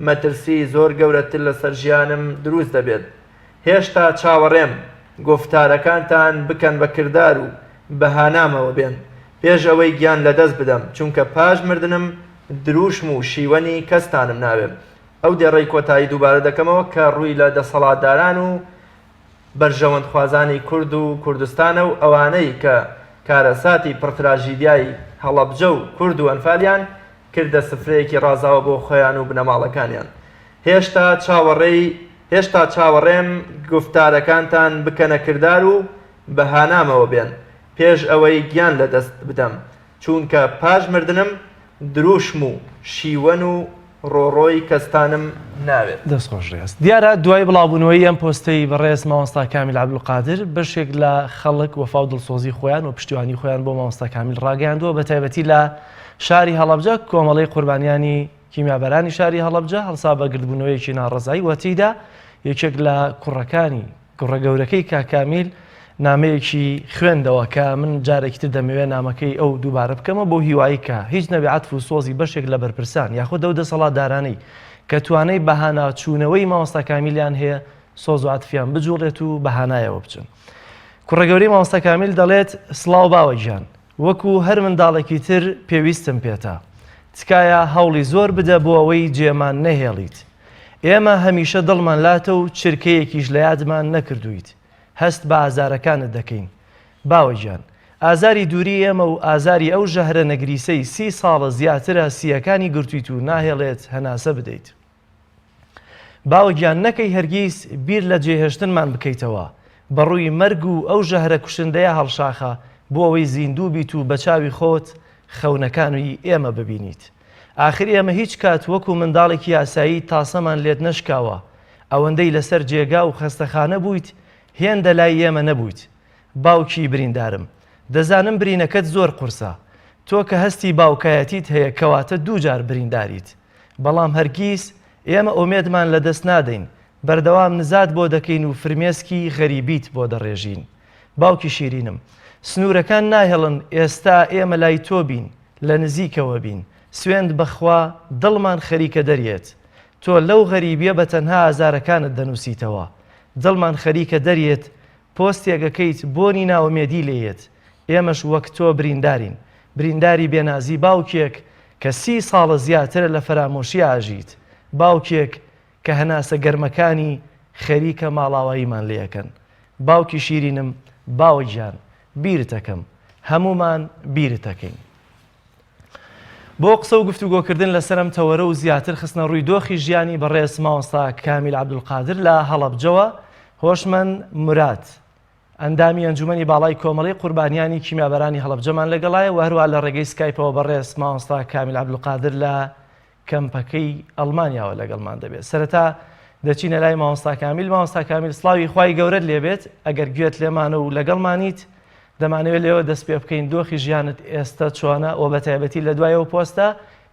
مەترسی زۆر گەورەتر لەسەر ژیانم دروست دەبێت. هێشتا چاوەڕێم گوفتارەکانتان بکەن بە کردار و بە هانامەوە بێن پێش ئەوەی گیان لەدەست بدەم چونکە پاش مردنم دروشم و شیوەنی کەستانم ناوێ ئەو دێڕەی کۆتایی دووبارە دەکەمەوە کە ڕووی لە دەسەڵاتداران و بەرژەوەندخوازانی کورد و کوردستانە و ئەوانەی کە کارەساتی پڕتراژیدیای هەڵەبجە و کورد و ئەنفالیان کردە سفرەیەکی ڕازاوە بۆ خۆیان و بنەماڵەکانیان هێشتا چاوەڕێی هێشتا چاوەڕێم گوفتارەکانتان بکەنە کردار و بە هانامەوە بێن پێش ئەوەی گیان لە دەست بدەم چوونکە پاش مردنم دروشم و شیوەن و. ڕۆڕۆی کەستانم ناوێت. دەست خۆش ڕیاز. دیارە دوای بڵاوبوونەوەی ئەم پۆستەی بەڕێز مامۆستا کامیل عەبدولقادر بەشێک لە خەڵک وەفا و دڵسۆزی خۆیان و پشتیوانی خۆیان بۆ مامۆستا کامیل ڕاگەیاندووە بە تایبەتی لە شاری هەڵەبجە کۆمەڵەی قوربانیانی کیمیابارانی شاری هەڵەبجە هەڵسا بە گردبوونەوەیەکی ناڕەزایی و تێیدا یەکێک لە کوڕەکانی کوڕە گەورەکەی کاک کامیل نامەیەکی خوێندەوە کە من جارێکی تر دەمەوێت نامەکەی ئەو دووبارە بکەمە بۆ هیوایی کە هیچ نەبێ عەتف و سۆزی بەشێک لە بەرپرسان یاخود ئەو دەسەڵاتدارانەی کە توانای بەهانا چوونەوەی مامۆستا کامیلیان هەیە سۆز و عەتفیان بجوڵێت و بەهانایەوە بچن. کوڕە گەورەی مامۆستا کامیل دەڵێت سڵاو باوە گیان وەکو هەر منداڵێکی تر پێویستم پێتە. تکایە هەوڵی زۆر بدە بۆ ئەوەی جێمان نەهێڵیت. ئێمە هەمیشە دڵمان لاتە و چرکەیەکیش لە یادمان نەکردوویت. هەست بە ئازارەکانت دەکەین. باوە گیان. ئازاری دووری ئێمە و ئازاری ئەو ژەهرە نەگریسەی سی ساڵە زیاترە سییەکانی گرتوویت و ناهێڵێت هەناسە بدەیت. باوە گیان نەکەی هەرگیز بیر لە جێهێشتنمان بکەیتەوە. بە ڕووی مەرگ و ئەو ژەهرە کوشندەیە هەڵشاخە بۆ ئەوەی زیندوو بیت و بە چاوی خۆت خەونەکانوی ئێمە ببینیت. ئاخر ئێمە هیچ کات وەکو منداڵێکی ئاسایی تاسەمان لێت نەشکاوە، ئەوەندەی لەسەر جێگا و خەستەخانە بوویت هێندە لای ئێمە نەبوویت. باوکی بریندارم. دەزانم برینەکەت زۆر قورسە. تۆ کە هەستی باوکایەتیت هەیە کەواتە دووجار برینداریت. بەڵام هەرگیز ئێمە ئومێدمان لەدەست نادەین، بەردەوام نزات بۆ دەکەین و فرمێسکی غەریبیت بۆ دەڕێژین. باوکی شیرینم، سنوورەکان ناهێڵن ئێستا ئێمە لای تۆ بین، لە نزیکەوە بین. سوێند بە خوا دڵمان خەریکە دەریێت. تۆ لەو غەریبیە بە تەنها ئازارەکانت دەنووسیتەوە. دڵمان خەریکە دەریێت، پۆستێک ئەکەیت بۆنی نائومێدی لێیەت. ئێمەش وەک تۆ بریندارین. برینداری بێنازی باوکێک کە سی ساڵە زیاترە لە فەرامۆشیا ئەژیت. باوکێک کە هەناسە گەرمەکانی خەریکە ماڵاواییمان لێ ئەکەن. باوکی شیرینم، باوە گیان، بیرت ئەکەم. هەموومان بیرت ئەکەین. بۆ قسە و گفتوگۆکردن لەسەر ئەم تەوەرە و زیاتر خستنە ڕووی دۆخی ژیانی بەڕێز مامۆستا کامیل عەبدولقادر لە هەڵەبجەوە، هۆشمەند موراد، ئەندامی ئەنجومەنی باڵای کۆمەڵەی قوربانیانی کیمیابارانی هەڵەبجەمان لەگەڵایە و هەروەها لە ڕێگەی سکایپەوە بەڕێز مامۆستا کامیل عەبدولقادر لە کەمپەکەی ئەڵمانیاوە لەگەڵمان دەبێت. سەرەتا دەچینە لای مامۆستا کامیل. مامۆستا کامیل سڵاوی خوای گەورەت لێبێت، ئەگەر گوێت لێمانە و لەگەڵمانیت دەمانەوێت لێوە دەست پێ بکەین دۆخی ژیانت ئێستە چۆنە و بە تایبەتی لە دوای ئەو پۆستە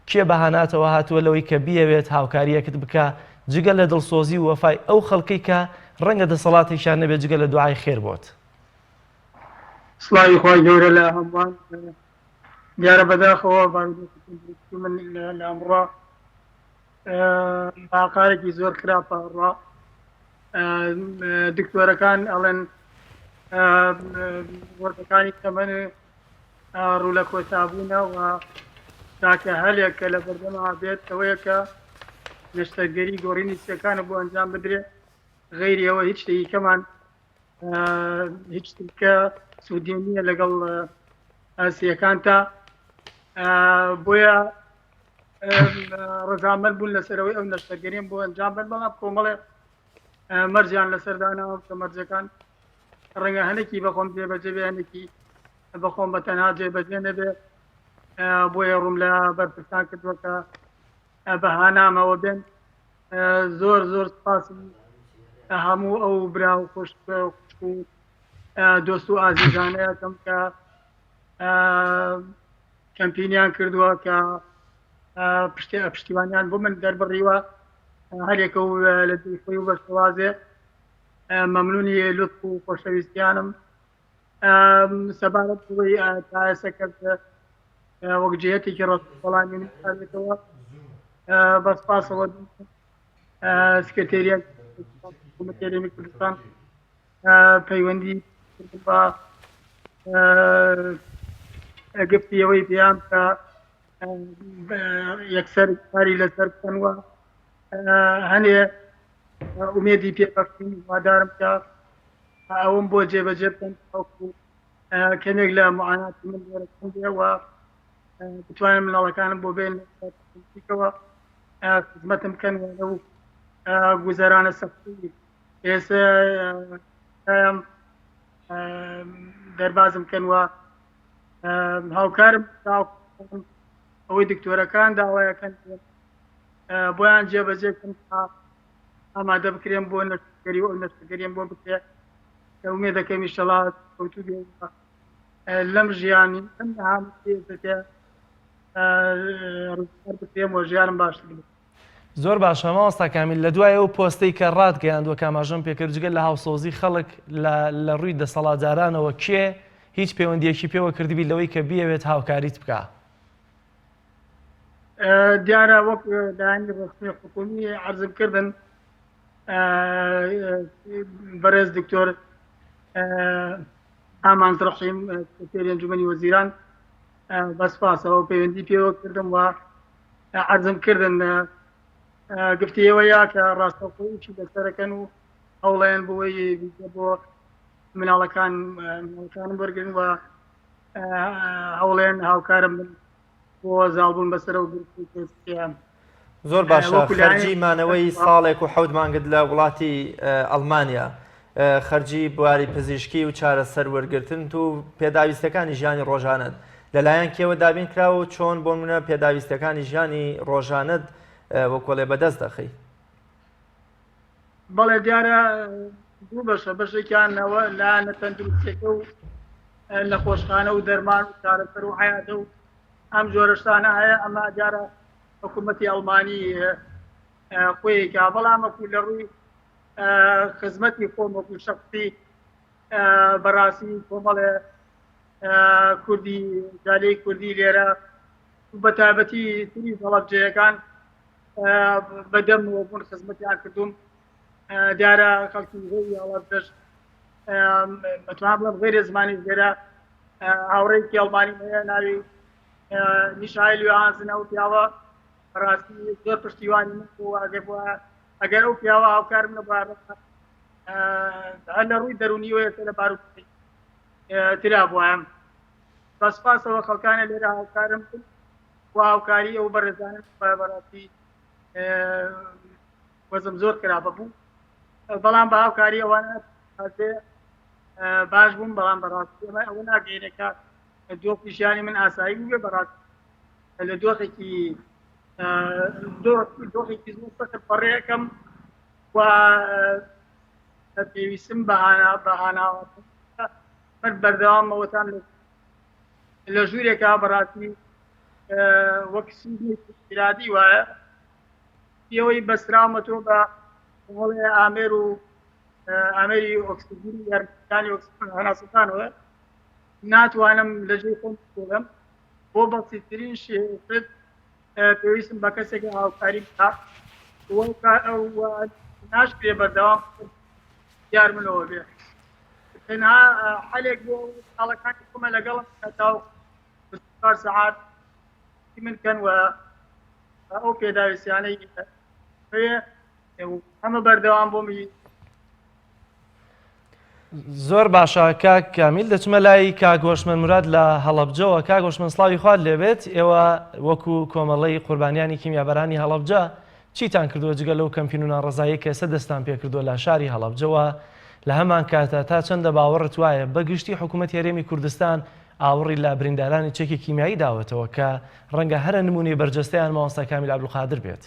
کێ بە هاناتەوە هاتووە لەوەی کە بیەوێت هاوکارییەکت بکا جگە لە دڵسۆزی و وەفای ئەو خەڵکەی کە ڕەنگە دەسەڵاتێکیان نەبێت جگە لە دوعای خێر بۆت. سڵاوی خوای گەورە لە هەمووان. دیارە بەداخەوە بارودۆخی تەندروستی من لە ئەمڕۆ بە ئاقارێکی زۆر خراپە ئەڕوا. دکتۆرەکان ئەڵێن ڕۆژەکانی تەمەن ڕوو لە کۆتابوونە و تاکە هەلێک کە لە بەردەما بێت ئەوەیە کە نەشتەرگەری گۆڕینی سیەکانە بۆ ئەنجام بدرێت غەیری ئەوە هیچ شتێکی کەمان هیچ شتێکە سوودی نییە لەگەڵ سیەکان تا بۆیە ڕەزامەند بوون لەسەرەوەی ئەو نەشتەرگەریان بۆ ئەنجام بن بەڵام کۆمەڵێ مەرجیان لەسەر داناوە کە مەرجەکان ڕەنگە هەنێکی بەخۆم جێبەجێ بێ هەنێکی بەخۆم بە تەنها جێبەجێ نەبێ بۆیە ڕووم لە بەرپرسان کردووە کە بە هانامەوە بێن زۆر زۆر سپاسی هەموو ئەو برا و خوشک و دۆست و ئازیزانەیەکەم کە کەمپینیان کردووە کە پشتی پشتیوانیان بۆ من دەربڕیوە هەرێکە و لە خۆی و بە شێوازێ مەمنونی لوتف و خۆشەویستیانم سەبارەت بەوەی تا ئێستا کەس وەک جهتێکی ڕەت وەڵامی نەداوێتەوە بە سپاسەوە سکرتێریای حکوومەتی هەرێمی کوردستان پەیوەندی بە گفتی ئەوەی پێیان کە یەکسەر کاری لەسەر بکەن و هەنێ ئومێدی پێ بەخشین هیوادارم کە ئەوم بۆ جێبەجێ بکەن تاوەکو کەمێک لە معاناتی من لێرە بێ و بتوانم مناڵەکانم بۆ بێن نزیکەوە خزمەتم بکەن و لەو گوزەرانە سەختی ئێستا دەربازم بکەن و هاوکارم ئەوەی دکتۆرەکان داوایەکەن. بۆیان جێبەجێ بکەن تا ئامادە بکرێن بۆ نەشتەرگەری و ئەو نەشتەرگەریەم بۆ بکرێ کە ئومێد دەکەم ئیشەڵا سەرکەوتوو بێ و لەم ژیانی لەم نەهامەتیە ڕزگار بکرێم و ژیانم باشتر بێت. زۆر باشە مامۆستا کامیل لە دوای ئەو پۆستەی کە ڕاتگەیاندووە کە ئاماژەم پێکرد جگە لە هاوسۆزی خەڵک لە لە ڕووی دەسەڵاتدارانەوە کێ هیچ پەیوەندیەکی پێوە کردبی لەوەی کە بیەوێت هاوکاریت بکا؟ دیارە وەک لایەنی ڕەسمی حکومی عەرزم کردن بەڕێز دکتۆر ئامانج ڕەحیم سکرتێری ئەنجومەنی وەزیران بە سپاسەوە پەیوەندی پێوە کردم و عەرزم کردن گفتی ئێوەیە کە ڕاستەوخۆ ئیشی لەسەرەکەن و هەوڵیان بۆی بۆ مناڵەکان مناڵەکانم وەرگن و هەوڵێن هاوکارم بن بۆ زاڵبوون بەسەر ئەو گرفت و کێشەیە. زۆر باشە خەرجی مانەوەی ساڵێک و حەوت مانگت لە وڵاتی ئەڵمانیا خەرجی بواری پزیشکی و چارەسەر وەرگرتنت و پێداویستەکانی ژیانی ڕۆژانەت لەلایەن کێوە دابین کراوە و چۆن بۆ منە پێداویستەکانی ژیانی ڕۆژانەت وەکۆڵێ بەدەست دەخەی؟ بەڵێ دیارە دوو بەشە بەشێکیان ئەوە لایەنە تەندروستیەکە و نەخۆشخانە و دەرمان و چارەسەر و عیادە و ئەم جۆرە شتانە هەیە ئەمە دیارە حکوومەتی ئەڵمانی خۆیەکە بەڵام وەکو لە ڕووی خزمەتی خۆم وەکو شخصی بەڕاستی کۆمەڵێ کوردی جالەی کوردی لێرە بە تایبەتی تری هەڵەبجەیەکان بەدەمەوە بوون خزمەتیان کردوم دیارە خەڵکی غەیری هەڵەبجەش بەتوان بڵێم غەیرە زمانی لێرە هاوڕێیەکی ئەڵمانی هەیە ناوی میشایل یۆهانسن ئەو پیاوە بەڕاستی زۆر پشتیوانی من بوو ئەگەر بووە ئەگەر ئەو پیاوە هاوکارم نەبووە هەر لە ڕووی دەرونیەوە ئێستا لە بارودۆخی ترا بووایەم بە سپاسەوە خەڵکانە لێرە هاوکارم بوون و هاوکاری ئەو بەڕێزانە بەڕاستی وەزم زۆر خراپە بوو بەڵام بە هاوکاری ئەوانە باش بووم بەڵام بەڕاستی ئەمە ئەوە ناگەێنێ کە دۆخی ژیانی من ئاسایی بووێ بەڕاست لە دۆخێکی دۆخێکی زۆر سەخت بەڕێەکەم و پێویستم بەهانا بەهاناوە من بەردەوامەوەتان لە ژوورێکا بەڕاستی وەک سیدێکی ئیرادی وایە ئەوەی بەستراومەتەوە بە کۆمەڵێ ئامێر و ئامێری ئۆکسجین یارمەتیدانی هەناسەدانەوە ناتوانم لە جێی خۆم بجوڵێم بۆ بەسیترین شت پێویستم بە کەسێک هاوکاری بکات ناشکرێ بەردەوام دیار منەوە بێ تەنها حەلێک بۆ خاڵەکانی خۆمە لەگەڵم تاو 24 سەعات من کەن و ئەو پێداویستیانەی ئەمە بەردەوام بۆ می زۆر باشە کاک کامیل دەچمە لای کاک هۆشمەند مراد لە هەڵەبجەوە کاک هۆشمەند سڵاوی خوات لێبێت ئێوە وەکو کۆمەڵەی قوربانیانی کیمیابارانی هەڵەبجە چیتان کردووە جگە لەو کەمپین و ناڕەزاییەی کە ئێستا دەستتان پێکردووە لە شاری هەڵەبجەوە لە هەمان کاتا تا چەندە باوەڕت وایە بە گشتی حکوومەتی هەرێمی کوردستان ئاوڕی لە بریندارانی چەکی کیمیایی داوەتەوە کە ڕەنگە هەرە نموونەی بەرجەستەیان مامۆستا کامیل عەبدولقادر بێت؟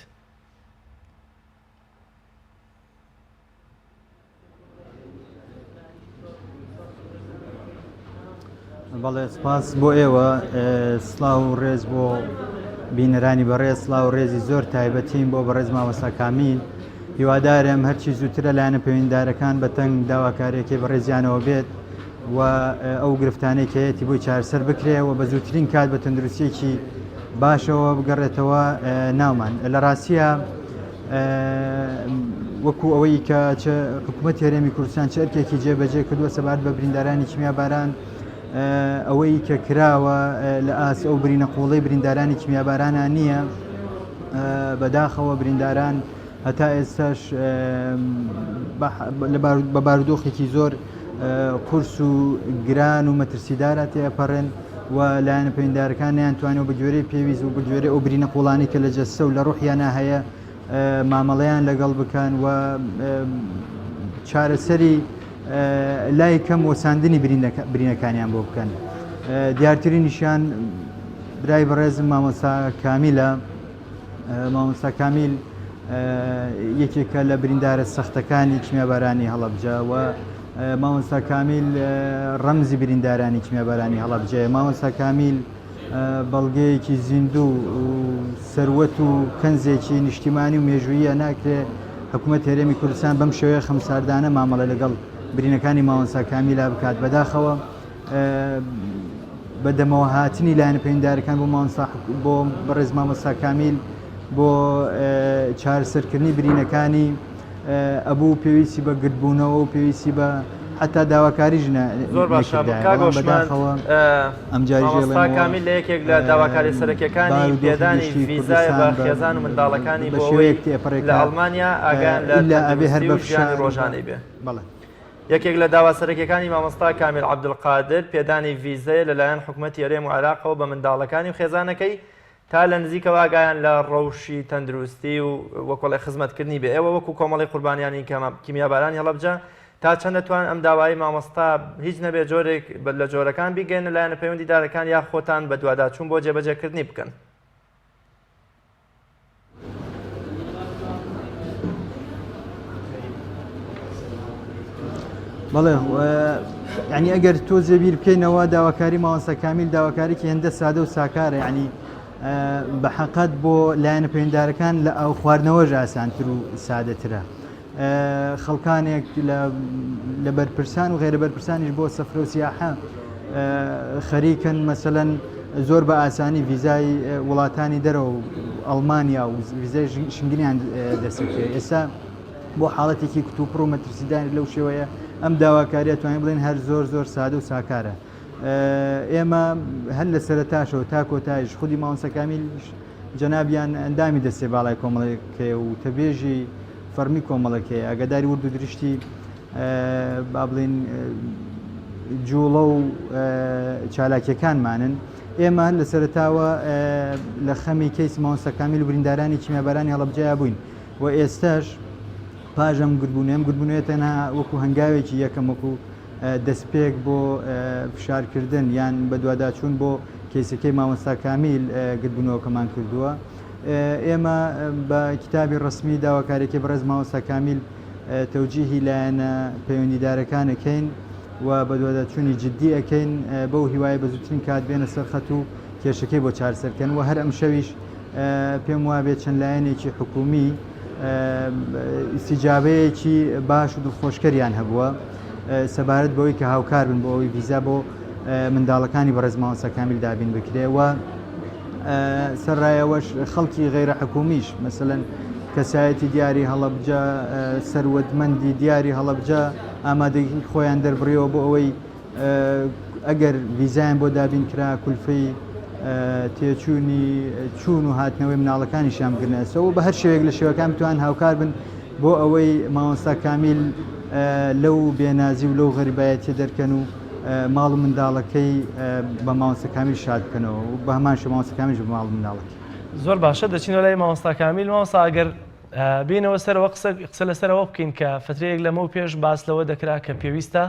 بەڵێ سپاس بۆ ئێوە سلااو و ڕێز بۆ بینەرانی بەڕێز سلااو و ڕێزی زۆر تایبەتیم بۆ بەڕێز مامۆستا کامیل هیوادارم هەرچی زووترە لایەنە پەیوەندیدارەکان بە تەنگ داواکاریەکەی بەڕێزیانەوە بێت و ئەو گرفتانەی کە هەیەتی بۆی چارەسەر بکرێ و بە زووترین کات بە تەندروستیەکی باشەوە بگەڕێتەوە ناومان لە ڕاستیە وەکو ئەوەی کە چ حکوومەت هەرێمی کوردستان چ ئەرکێکی جێبەجێ کردووە سەبارەت بە بریندارانی کیمیاباران ئەوەی کە کراوە لە ئاست ئەو برینە قوڵەی بریندارانی کیمیابارانە نییە بەداخەوە برینداران هەتا ئێستاش بە بارودۆخێکی زۆر قورس و گران و مەترسیدارە تێئەپەڕێن و لایەنە پەیوەندیدارەکان نەیانتوانیوە بە گوێرەی پێویست و بە گوێرەی ئەو برینە قوڵانەی کە لە جەستە و لە ڕوحیانا هەیە مامەڵەیان لەگەڵ بکەن و چارەسەری لای کەم وەساندنی برینەکانیان بۆ بکەن. دیارترینیشیان برای بەڕێزم مامۆستا کامیلە. مامۆستا کامیل یەکێکە لە بریندارە سەختەکانی کیمیابارانی هەڵەبجە و مامۆستا کامیل ڕەمزی بریندارانی کیمیابارانی هەڵەبجەیە. مامۆستا کامیل بەڵگەیەکی زیندوو و سەروەت و کەنزێکی نیشتیمانی و مێژوویە ناکرێ حکوومەت هەرێمی کوردستان بەم شێوەیە خەمساردانە مامەڵە لەگەڵ برینەکانی مامۆستا کامیلا بکات بەداخەوە بە دەمەوە هاتنی لایەنە پەیوەندیدارەکان بۆ مامۆستا بۆ بەڕێز مامۆستا کامیل بۆ چارەسەرکردنی برینەکانی ئەبوو پێویستی بە گردبوونەوە و پێویستی بە حتا داواکاریش زۆر باشە کاک هۆشمەند مامۆستا کامیل لە یەکێک لە داواکاری سەرەکیەکانی پێدانی ڤیزایە بە خێزان و منداڵەکانی بۆ ئەوەی لە ئەڵمانیا ئاگایان لە تەندروستی و ژیانی ڕۆژانەی بێ. یەکێک لە داوا سەرەکیەکانی مامۆستا کامیل عەبدولقادر پێدانی ڤیزەیە لەلایەن حکومەتی هەرێم و عێراقەوە بە منداڵەکانی و خێزانەکەی تا لە نزیکەوە ئاگایان لە ڕەوشی تەندروستی و وەکۆڵێ خزمەتکردنی بێ. ئێوە وەکو کۆمەڵی قوربانیانی کیمیابارانی هەڵەبجە تا چەند دەتوان ئەم داوایەی مامۆستا هیچ نەبێ جۆرێک لە جۆرەکان بیگەیەنە لایەنە پەیوەندیدارەکان یا خۆتان بەدواداچوون بۆ جێبەجێکردنی بکەن؟ بەڵێ ینی ئەگەر تۆ زێبیر بکەینەوە داواکاری ماوەسە کامیل داواکارێکی هێندە سادە و ساکارە ینی بە حەقەت بۆ لایەنە پەیوەندارەکان لە ئاو خواردنەوەش ئاسانتر و سادەترە خەڵکانێک لە بەرپرسان و غێرە بەرپرسانیش بۆ سەفرە و سیاحە خەریکن مەسەلەن زۆر بە ئاسانی ڤیزای وڵاتانی دەرەوە و ئەڵمانیا و ڤیزای شنگنیان دەستکرێت ئێستا بۆ حاڵەتێکی کتوپڕ و مەترسیدار لەو شێوەیە ئەم داواکاریە توانین بڵێن هەر زۆر زۆر سادە و ساکارە ئێمە هەر لە سەرەتاشەوە تا کۆتایش خودی مامۆستا کامیل جەنابیان ئەندامی دەستەی باڵای کۆمەڵەکەیە و وتەبێژی فەڕمی کۆمەڵەکەیە، ئاگاداری ورد و درشتی با بڵێین جوڵە و چالاکیەکانمانن. ئێمە لە سەرەتاوە لە خەمی کەیسی مامۆستا کامیل و بریندارانی کیمیابارانی هەڵەبجەیا بووین و ئێستاش پاش ئەم گردبوونەوە، ئەم گردبوونەوە تەنها وەکو هەنگاوێکی یەکەم وەکو دەستپێک بۆ فشارکردن یان بەدواداچوون بۆ کەیسەکەی مامۆستا کامیل گردبوونەوەکەمان کردووە. ئێمە بە کیتابی ڕەسمی داواکاریەکەی بەڕێز مامۆستا کامیل تەوجیهی لایەنە پەیوەندیدارەکان ئەکەین و بەدواداچوونی جدی ئەکەین بەو هیوایە بە زووترین کات بێنە سەر خەت و کێشەکەی بۆ چارەسەر کەن و هەر ئەمشەویش پێم وابێت چەند لایەنێکی حکوومی ئیستیجابەیەکی باش و دڵخۆشکەریان هەبووە سەبارەت بەوەی کە هاوکار بن بۆ ئەوەی ڤیزا بۆ منداڵەکانی بەڕێز مامۆستا کامیل دابین بکرێ و سەرڕایەوەش خەڵکی غەیرە حکومیش مەسەلەن کەسایەتی دیاری هەڵەبجە سەروەتمەندی دیاری هەڵەبجە ئامادەگی خۆیان دەربڕیەوە بۆ ئەوەی ئەگەر ڤیزایان بۆ دابین کرا کولفەی تێچوونی چوون و هاتنەوەی مناڵەکانیشیان بگرنە ئەستۆ و بە هەر شێوەیەک لە شێوەکان بتوان هاوکار بن بۆ ئەوەی مامۆستا کامیل لەو بێنازی و لەو غەریبایەتیە دەرکەن و ماڵ و منداڵەکەی بە مامۆستا کامیل شاد بکەنەوە و بە هەمان شێوە مامۆستا کامیلیش بە ماڵ و منداڵەکەی. زۆر باشە دەچینەوە لای مامۆستا کامیل مامۆستا ئەگەر بێینەوە سەرەوە قسە قسە لەسەرەوە بکەین کە فترەیەک لەمەو پێش باس لەوە دەکرا کە پێویستە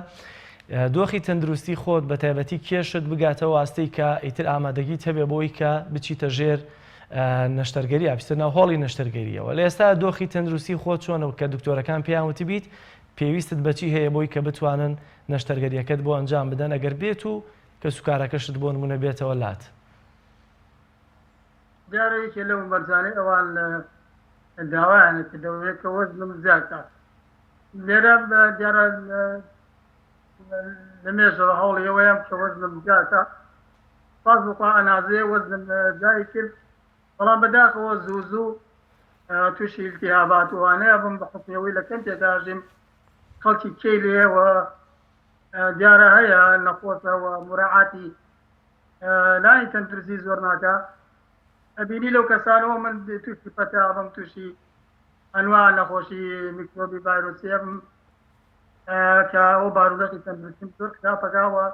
دۆخی تەندروستی خۆت بە تایبەتی کێشت بگاتەوە ئاستەی کە ئیتر ئامادەگیت هەبێ بۆی کە بچیتە ژێر نەشتەرگەری بچیتە ناو هۆڵی نەشتەرگەریەوە لە ئێستا دۆخی تەندروستی خۆت چۆنە و کە دکتۆرەکان پێیان وتبیت پێویستت بەچی هەیە بۆی کە بتوانن نەشتەرگەریەکەت بۆ ئەنجام بدەن ئەگەر بێت و کەسوکارەکەشت بۆ نمونە بێتەوە لات؟ دیارە یەکێ لەو مەرجانەی ئەوان داوایانە کردەوەیە کە وەزنم زیاد کات لێرە دیارە لە مێژەوە هەوڵی ئەوەیەم کە وەزنم زیاد کات سوپاس بۆ خوا ئەنازەیە وەزنم زیادی کرد بەڵام بەداخەوە زوو زوو تووشی ئیلتیهابات و ئەوانەیە بم بە حوکمی ئەوەی لە کەمپێکا ژیم خەڵکی کێی لێیە و دیارە هەیە نەخۆشە و مراعاتی لانی تەندروستی زۆر ناکا ئەبینی لەو کەسانەوە من تووشی پەتا بم تووشی ئەنوا نەخۆشی میکرۆبی ڤایرۆسی ئەبم کە ئەو بارودۆخی تەندروستیم زۆر خراپەکاوە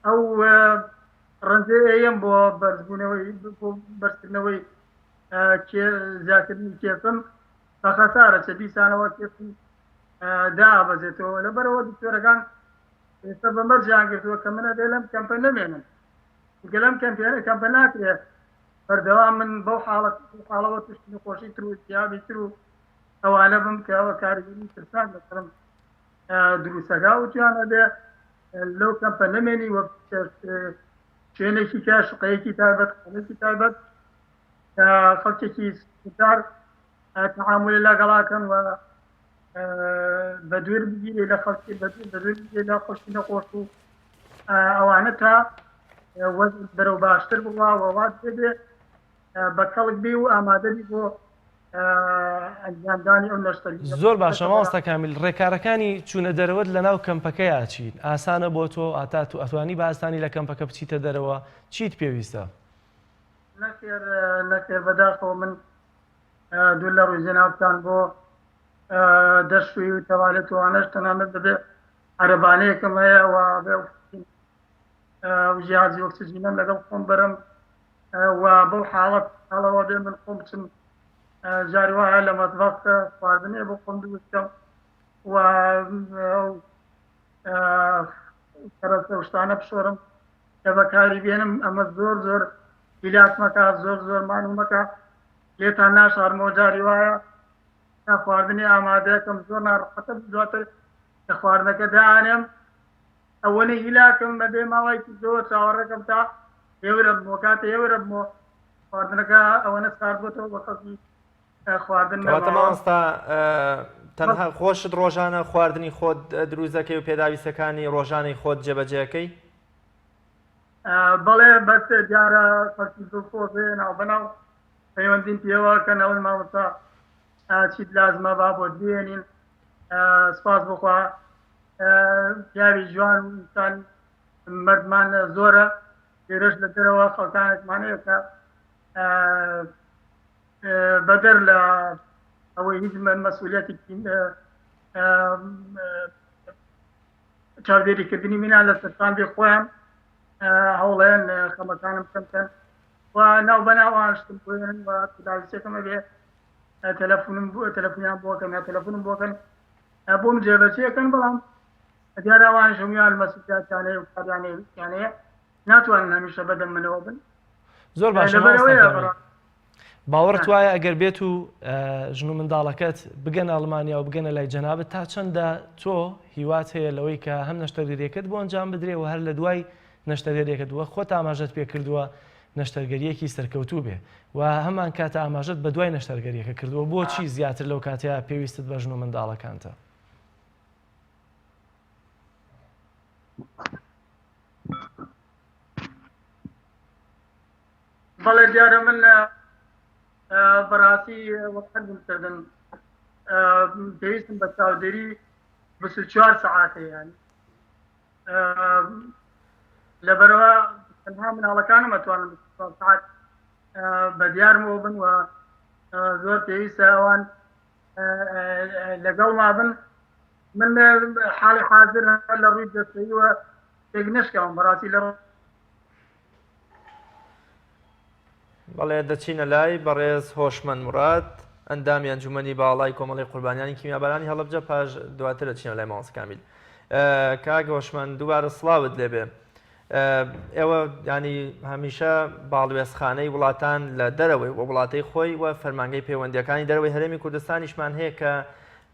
ئەو ڕەنجەی ئەیەم بۆ بەرزبوونەوەی بۆ بەرزکردنەوەی زیادکردنی کێشم بە خەسارە چە دیسانەوە کێشم دابەزێتەوە لەبەرەوە دکتۆرەکان ئێستا بە مەرجیان گرتووە کە من ئەبێ لەم کەمپە نەمێنم چونکە لەم کەمپە کەمپە ناکرێ. بەردەوام من بەو حاڵەت حاڵەوە تووشی نەخۆشی تر و التهابی تر و ئەوانە بم کە ئەوە کاریگەری ترسان لەسەرم دروستەکە وتیان ئەبێ لەو کەمپە نەمێنی وە شوێنێکی کە شقەیەکی تایبەت خانێکی تایبەت کە خەڵکێکی سوودار تەعاملی لەگەڵاکەن و بە دوور بگیری لە خەڵکی بە دوور بگیری لە خەڵکی نەخۆش و ئەوانە تا بەرەو باشتر بڕوا و وات بێ بە کەڵک بێ و ئامادەبی بۆ ئەنجامدانی ئەو نەشتەرگەریە. زۆر باشە مامۆستا کامیل ڕێکارەکانی چوونە دەرەوەت لەناو کەمپەکەیا چین؟ ئاسانە بۆ تۆ هەتا تو ئەتوانی بە ئاسانی لە کەمپەکە بچیتە دەرەوە چیت پێویستە؟ نەخێر نەخێر بەداخەوە من دوور لە ڕووی جەنابتان بۆ دەستشووی و تەوالێت و ئەوانەش تەنانەت دەبێ عەرەبانەیەکم هەیە و بێ جیهازی ئۆکسجینەم لەگەڵ خۆم بەرم و بەو حاڵەت حاڵەوە بێ من خۆم بچم جاری وایە لە مەتبەخ خواردنێ بۆ خۆم دروست بکەم و ئەو کەرەسە و شتانە بشۆرم کە بەکاری بێنم ئەمە زۆر زۆر هیلاک مەکە زۆر زۆر مانوو مەکە لێتان ناشارمەوە جاری وایە تا خواردنی ئامادەکەم زۆر ناڕەحەتە دواتر کە خواردنەکە دانێم ئەوەنە هیلاکم بەبێ ماوەیەکی زۆر چاوەڕێکەم تا هێورە بمەوە کاتێ هێورە بمەوە خواردنەکە ئەوەنە سارد بۆتەوە بە خەڵکی خواردن کەواتە مامۆستا تەنها خۆشت ڕۆژانە خواردنی خۆت دروست دەکەی و پێداویستەکانی ڕۆژانەی خۆت جێبەجێەکەی؟ بەڵێ بەس دیارە خەڵکی دڵسۆزێ ناو بەناو پەیوەندیم پێوە کەن ئەڵێن مامۆستا چیت لازمە با بۆت بێنین سپاس بخوا پیاوی جوان و ئینسان مەردمان زۆرە لێرەش لە دەرەوە خەڵکانێکمان هەیە کە بەدەر لە ئەوەی هیچ مەسئولیەتێکی چاودێریکردنی منیان لە سەرچاندی خۆیان هەوڵێن خەمەکانم کەم بکەن و ناو بەناو ئاشتم بۆێنن و پێداویستیەکەم ئەبێ تەلەفونم بۆ تەلەفونیان بۆکەن یا تەلەفونم بۆکەن بۆم جێبەجێکەن بەڵام دیارە ئەوانیش هەموویان مەسئولیەتیان هەیە و کاریان هەیە ناتوانن هەمیشە بەدەم منەوە بن زۆر باشە لەبەرئەوەیە بەڕاست باوەڕت وایە ئەگەر بێت و ژن و منداڵەکەت بگەنە ئەڵمانیا و بگەنە لای جەنابت تا چەندە تۆ هیوات هەیە لەوەی کە هەم نەشتەرگەریەکەت بۆ ئەنجام بدرێ و هەر لە دوای نەشتەرگەریەکەت وەک خۆت ئاماژەت پێ کردووە نەشتەرگەریەکی سەرکەوتوو بێ و هەمان کاتە ئاماژەت بە دوای نەشتەرگەریەکە کردووە بۆچی زیاتر لەو کاتەیە پێویستت بە ژن و منداڵەکانتە؟ بەڵێ دیارە من بەڕاستی وەک حەزم کردن پێویستم بە چاودێری 24 سەعاتە یانی لەبەرەوە تەنها مناڵەکانم ئەتوانن 24 سەعات بە دیارمەوە بن و زۆر پێویستە ئەوان لەگەڵما بن من حاڵی حاضر لە ڕووی جەستەییوە تێک نەشکاوم بەڕاستی لە بەڵێ دەچینە لای بەڕێز هۆشمەند موراد ئەندامی ئەنجومەنی باڵای کۆمەڵی قوربانیانی کیمیابارانی هەڵەبجە پاش دواتر دەچینە لای مامۆستا کامیل کاک هۆشمەند دووبارە سڵاوت لێبێ ئێوە ینی هەمیشە باڵوێزخانەی وڵاتان لە دەرەوەی و وڵاتی خۆی و فەرمانگەی پەیوەندیەکانی دەرەوەی هەرێمی کوردستانیشمان هەیە کە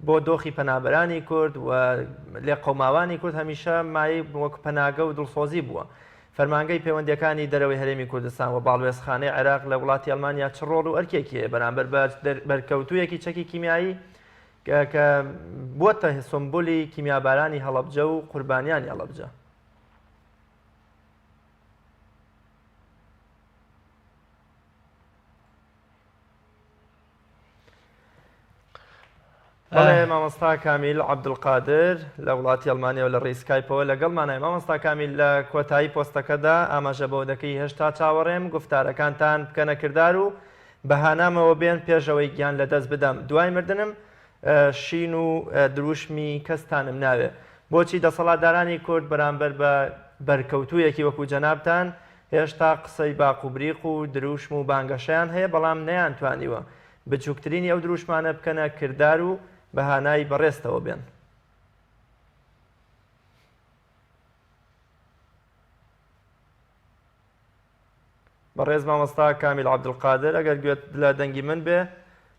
بۆ دۆخی پەنابەرانی کورد و لێقەوماوانی کورد هەمیشە مایەی وەک پەناگە و دڵسۆزی بووە. فەرمانگەی پەیوەندییەکانی دەرەوەی هەرێمی کوردستان و باڵوێزخانەی عێراق لە وڵاتی ئەڵمانیا چ ڕۆڵ و ئەرکێکی هەیە بەرامبەر بە بەرکەوتوویەکی چەکی کیمیایی کە بووەتە سمبولی کیمیابارانی هەڵەبجە و قوربانیانی هەڵەبجە؟ بەڵێ مامۆستا کامیل عەبدولقادر لە وڵاتی ئەڵمانیاوە لە ڕێی سکایپەوە لەگەڵمانای مامۆستا کامیل لە کۆتایی پۆستەکەدا ئاماژە بەوە دەکەی هێشتا چاوەڕێم گوفتارەکانتان بکەنە کردار و بەهانامەوە بێن پێشەوەی گیان لەدەست بدەم دوای مردنم شین و دروشمی کەستانم ناوێ بۆچی دەسەڵاتدارانی کورد بەرامبەر بە بەرکەوتوویەکی وەکو جەنابتان هێشتا قسەی باق و بریق و دروشم و بانگەشەیان هەیە بەڵام نەیانتوانیوە بچوکترینی ئەو دروشمانە بکەنە کردار و بە هانای بەڕێزتەوە بێن. بەڕێز مامۆستا کامیل عەبدولقادر ئەگەر گوێت لە دەنگی من بێ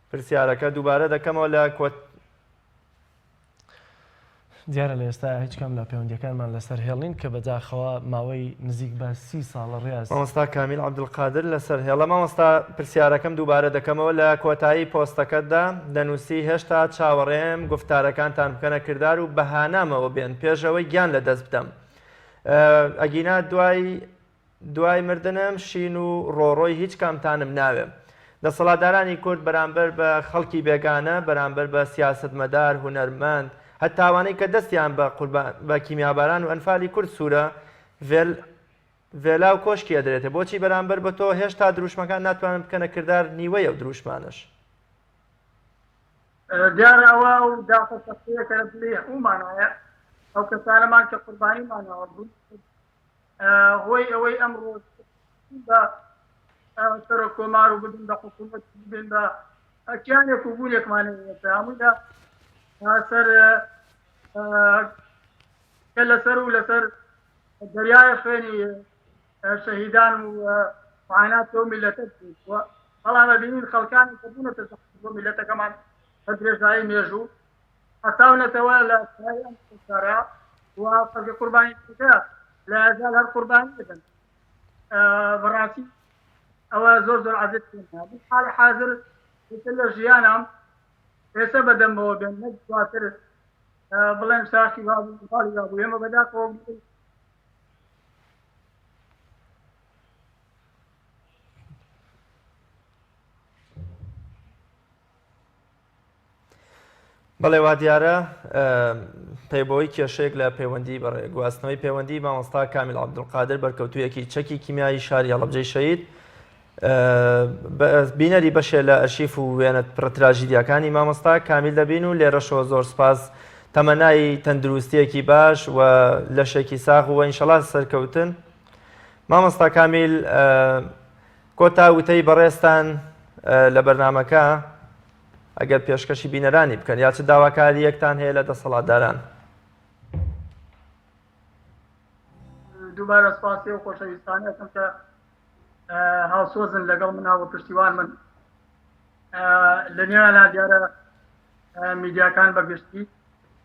پرسیارەکە دووبارە دەکەمەوە لە کۆت دیارە لە ئێستا هیچ کام لە پەیوەندیەکانمان لەسەر هێڵ نین کە بەداخەوە ماوەی نزیک بە سی ساڵە ڕیاز. مامۆستا کامیل عەبدولقادر لەسەر هێڵە. مامۆستا پرسیارەکەم دووبارە دەکەمەوە لە کۆتایی پۆستەکەتدا دەنووسی هێشتا چاوەڕێم گوفتارەکانتان بکەنە کردار و بەهانامەوە بێن پێش ئەوەی گیان لەدەست بدەم ئەگینا دوای دوای مردنم شین و ڕۆڕۆی هیچ کامتانم ناوێ. دەسەڵاتدارانی کورد بەرامبەر بە خەڵکی بێگانە، بەرامبەر بە سیاسەتمەدار، هونەرمەند، هەتا ئەوانەی کە دەستیان بە قوربان بە کیمیاباران و ئەنفالی کورد سوورە، ڤێل ڤێلا و کۆشکی ئەدرێتێ. بۆچی بەرامبەر بە تۆ هێشتا دروشمەکان ناتوانن بکەنە کردار نیوەی ئەو دروشمانەش؟ دیارە ئەوە ئەو داخە سەختەیە کە لە دڵی هەموومانایە، ئەو کەسانەمان کە قوربانیمان داوە، هۆی ئەوەی ئەمڕۆ بە سەرۆک کۆمار و ببن بە حکوومەت ببن بە کیانێک و بوونێکمان هەمووی لە سەر کە لەسەر و لەسەر دەریای خوێنی شەهیدان و معانات ئەو میلەتە بەڵام ئەبینین خەڵکانی کە بوونەتە زەحمەت بۆ میلەتەکەمان بە درێژایی مێژوو حەساونەتەوە لە سای ئەم کارە و خەڵکی قوربانی کە لە ئەزال هەر قوربانی دەدەن بەڕاستی ئەوە زۆر زۆر عەزێت من حاڵی حاضر ئێستا لە ژیانم ئێستا بەدەمەوە بێن نەک دواتر بڵێن ساخی وابوو باڵی وابوو ئێمە بەداخەوە بەڵێ وادیارە پەیبەوەی کێشەیەک لە پەیوەندی بەڕێ گواستنەوەی پەیوەندی مامۆستا کامیل عەبدولقادر بەرکەوتوویەکی چەکی کیمیایی شاری هەڵەبجەی شەهید بینەری بەشێ لە ئەرشیف و وێنە پڕ تراژیدیاکانی مامۆستا کامیل دەبین و لێرەشەوە زۆر سپاس تەمەنای تەندروستیەکی باش و لەشێکی ساغ و ئینشەڵا سەرکەوتن مامۆستا کامیل کۆتا وتەی بەڕێزتان لە بەرنامەکە ئەگەر پێشکەشی بینەرانی بکەن یا چ داواکارییەکتان هەیە لە دەسەڵاتداران؟ دووبارە سپاسی ئەو خۆشەویستانە ئەکەم کە هاوسۆزن لەگەڵ منا و پشتیوان من لە نێویانا دیارە میدیاکان بە گشتی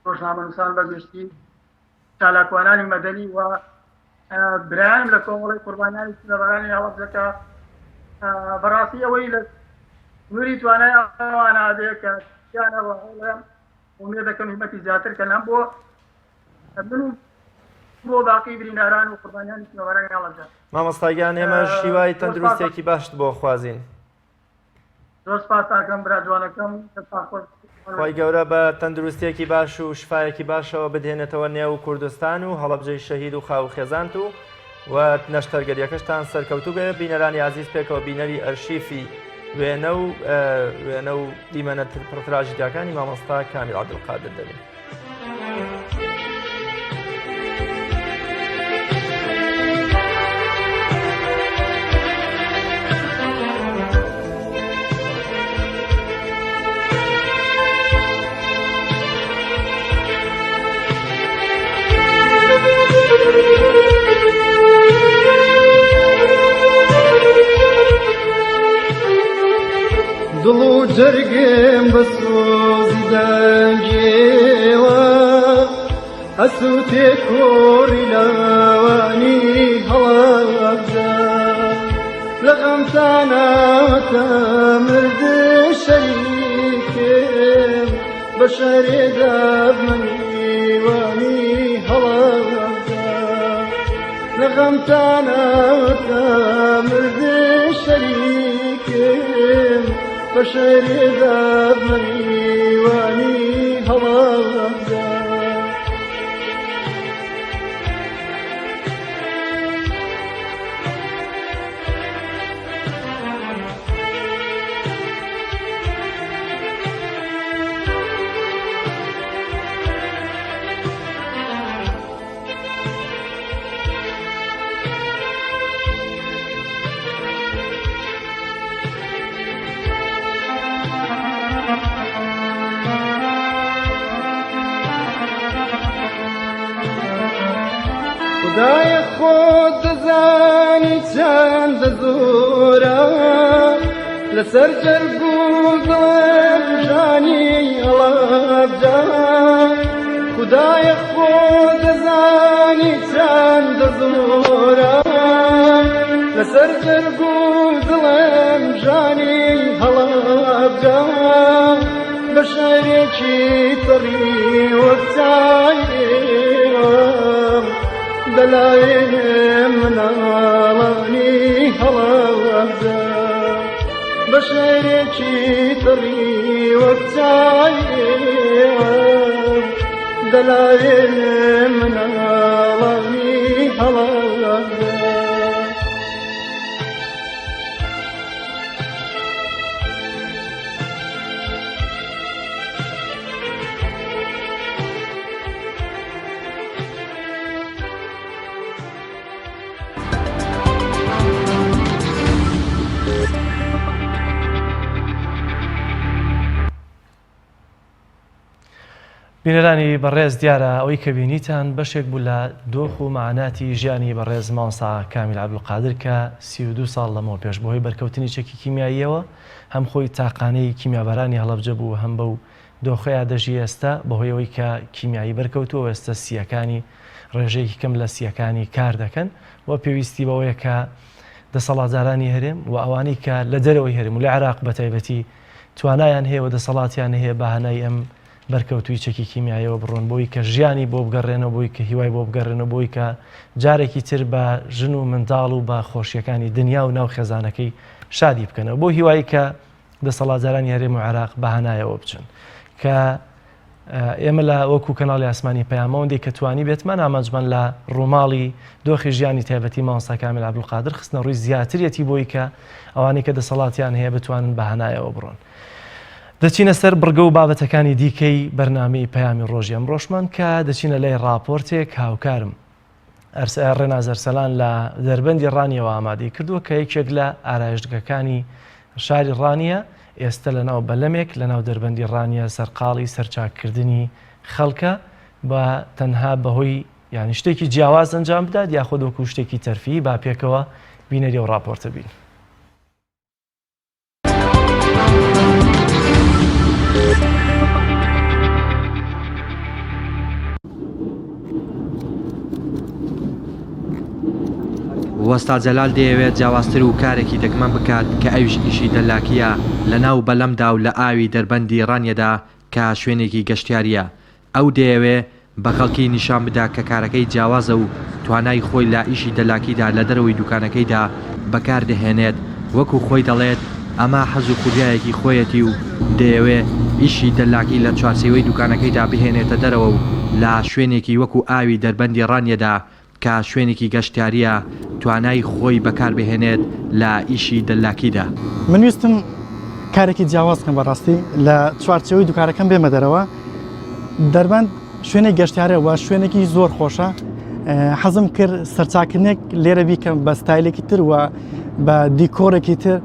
ڕۆژنامەنووسان بە گشتی چالاکوانانی مەدەنی و برایانم لە کۆمەڵی قوربانیانی سنەبارانی هەڵەبجەکە بەڕاستی ئەوەی لە نوری توانای ئەوانە بێ کە یانەوە هەوڵێم ئومێد دەکەم هیمەتی زیاتر کەن هەم بۆ من و بۆ باقی برینداران و قوربانیانی سنەبارانی هەڵەبجە. مامۆستا گیان ئێمەش هیوای تەندروستیەکی باشت بۆ خوازین. زۆر سپاستان کەم برا جوانەکەم دەستان خۆش. خوای گەورە بە تەندروستیەکی باش و شفایەکی باشەوە بتهێنێتەوە نێو کوردستان و هەڵەبجەی شەهید و خاو خێزانت و و نەشتەرگەریەکەشتان سەرکەوتوو بێ بینەرانی ئازیز پێکەوە بینەری ئەرشیفی وێنە و وێنە و دیمەنە پڕتراژیدیاکانی مامۆستا کامیل عەبدولقادر دەبین. دڵ و جەرگم بە سۆزی دەنگیەوە ئەسووتێ کۆڕی لاوانی هەڵەبجە لە غەمتانەوەتە مردن شەریکم بە شەرێ دابمە میوانی هەڵەبجە لە غەمتانەوەتە مردن شەریکم بە شەرێ دابمە میوانی هەڵەبجە. خدایە خۆت دەزانی. دەزانی چەندە زۆرە لەسەر جەرگ و دڵم ژانی هەڵەبجە خودایە خۆ دەزانی چەندە زۆرە لەسەر جەرگ و دڵم ژانی هەڵەبجە بە شعرێکی تەڕی وەک چایرم دەلایەنێ مناڵانی هەڵەبجە بە شعرێکی تەڕی وەک چایرم دەلایەنێ مناڵانی هەڵەبجە. بینەرانی بەڕێز دیارە ئەوەی کە بینیتان بەشێک بوو لە دۆخ و مەعاناتی ژیانی بەڕێز مامۆستا کامیل عەبدولقادر کە 32 ساڵ لەمەوە پێش بەهۆی بەرکەوتنی چەکی کیمیاییەوە هەم خۆی تاقانەی کیمیابارانی هەڵەبجە بوو هەم بەو دۆخەیا دەژی ئێستا بەهۆی ئەوەی کە کیمیایی بەرکەوتووە و ئێستا سییەکانی ڕێژەیەکی کەم لە سییەکانی کار دەکەن و پێویستی بەوەیە کە دەسەڵاتدارانی هەرێم و ئەوانەی کە لە دەرەوەی هەرێم و لە عێراق بە تایبەتی توانایان هەیە و دەسەڵاتیان هەیە بە هانای ئەم بەرکەوتووی چەکی کیمیایەوە بڕۆن بۆی کە ژیانی بۆ بگەڕێنەوە بۆی کە هیوای بۆ بگەڕێنەوە بۆی کە جارێکی تر بە ژن و منداڵ و بە خۆشیەکانی دنیا و ناو خێزانەکەی شادی بکەنەوە بۆ هیوایی کە دەسەڵاتدارانی هەرێم و عێراق بە هانایەوە بچن کە ئێمە لە وەکو کەناڵی ئاسمانی پەیامەوەندەی کە توانی بێتمان ئامانجمان لە ڕووماڵی دۆخی ژیانی تایبەتی مامۆستا کامیل عەبدولقادر خستنە ڕووی زیاتریەتی بۆی کە ئەوانەی کە دەسەڵاتیان هەیە بتوانن بە هانایەوە بڕۆن. دەچینە سەر بڕگە و بابەتەکانی دیکەی بەرنامەی پەیامی ڕۆژی ئەمڕۆشمان کە دەچینە لای ڕاپۆرتێک هاوکارم ڕێناز ئەرسەلان لە دەربەندی ڕانیەوە ئامادەی کردووە کە یەکێک لە ئارایشتگەکانی شاری ڕانیە ئێستە لەناو بەلەمێک لەناو دەربەندی ڕانیە سەرقاڵی سەرچاککردنی خەڵکە بە تەنها بەهۆی یانی شتێکی جیاواز ئەنجام بدات یاخود وەکو شتێکی تەرفیهی با پێکەوە بینەری ئەو ڕاپۆرتە بین. وەستا جەلال دەیەوێت جیاوازتر و کارێکی دەگمەن بکات کە ئەویش ئیشی دەلاکییە لەناو بەلەمدا و لە ئاوی دەربەندی ڕانیەدا کە شوێنێکی گەشتیارییە ئەو دەیەوێ بە خەڵکی نیشان بدا کە کارەکەی جیاوازە و توانای خۆی لە ئیشی دەلاکیدا لە دەرەوەی دوکانەکەیدا بەکار دەهێنێت، وەکو خۆی دەڵێت ئەمە حەز و خولیایەکی خۆیەتی و دەیەوێ ئیشی دەلاکی لە چوارچێوەی دوکانەکەیدا بهێنێتە دەرەوە و لە شوێنێکی وەکو ئاوی دەربەندی ڕانیەدا کە شوێنێکی گەشتیارییە توانای خۆی بەکاربهێنێت لە ئیشی دەلاکیدا. من ویستم کارێکی جیاواز بکەم بەڕاستی لە چوارچێوەی دوکارەکەم بێمە دەرەوە دەربەند شوێنێک گەشتیارە و شوێنێکی زۆر خۆشە حەزم کرد سەرچاکردنێک لێرە بیکەم بە ستایلێکی تر و بە دیکۆرێکی تر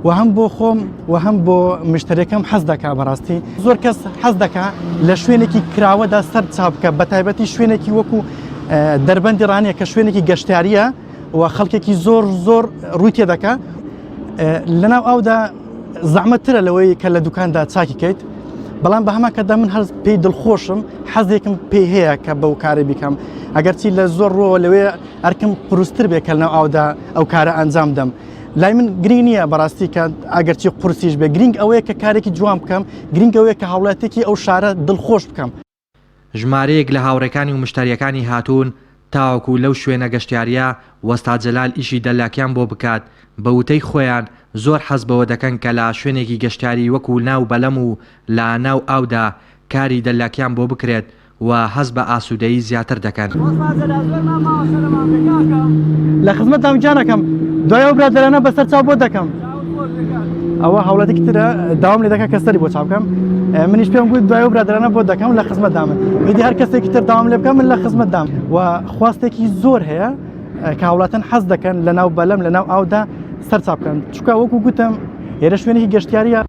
و هەم بۆ خۆم و هەم بۆ مشتەرەکەم حەز دەکا بەڕاستی زۆر کەس حەز دەکا لە شوێنێکی کراوەدا سەر چاپ بکە بە تایبەتی شوێنێکی وەکو دەربەندی ڕانیە کە شوێنێکی گەشتیاریە و خەڵکێکی زۆر زۆر ڕووی تێدەکا لەناو ئاودا زەحمەتترە لەوەی کە لە دوکاندا چاکی کەیت بەڵام بە هەمان کەدا من هەر پێی دڵخۆشم حەزێکم پێی هەیە کە بەو کارە بیکەم ئەگەرچی لە زۆر ڕووەوە لەوێ ئەرکم قورستر بێ کە لەناو ئاودا ئەو کارە ئەنجام دەم لای من گرنگ نییە بەڕاستی کە ئەگەرچی قورسیش بێ گرنگ ئەوەیە کە کارێکی جوان بکەم گرنگ ئەوەیە کە هاوڵاتێکی ئەو شارە دڵخۆش بکەم. ژمارەیەک لە هاوڕێکانی و مشتەرییەکانی هاتوون تاوەکو لەو شوێنە گەشتیارییە وەستا جەلال ئیشی دەلاکیان بۆ بکات، بە وتەی خۆیان زۆر حەز بەوە دەکەن کە لە شوێنێکی گەشتیاری وەکو ناو بەلەم و لە ناو ئاودا کاری دەلاکیان بۆ بکرێت و هەست بە ئاسوودەیی زیاتر دەکەن. لە خزمەتدام گیانەکەم دوای ئەو برادەرانە بەسەر چاو بۆت دەکەم. ئەوە هاوڵاتیکی ترە داوام لێ دەکات کە سەری بۆ چاپ بکەم منیش پێم گوت دوای ئەو برادەرانە بۆ دەکەم لە خزمەتدام ئیدی هەر کەسێکی تر داوام لێ بکەم من لە خزمەتدام و خواستێکی زۆر هەیە کە هاوڵاتن حەز دەکەن لە ناو بەلەم لە ناو ئاودا سەر چاپ بکەن چونکە وەکو گوتم ئێرە شوێنێکی گەشتیاریە.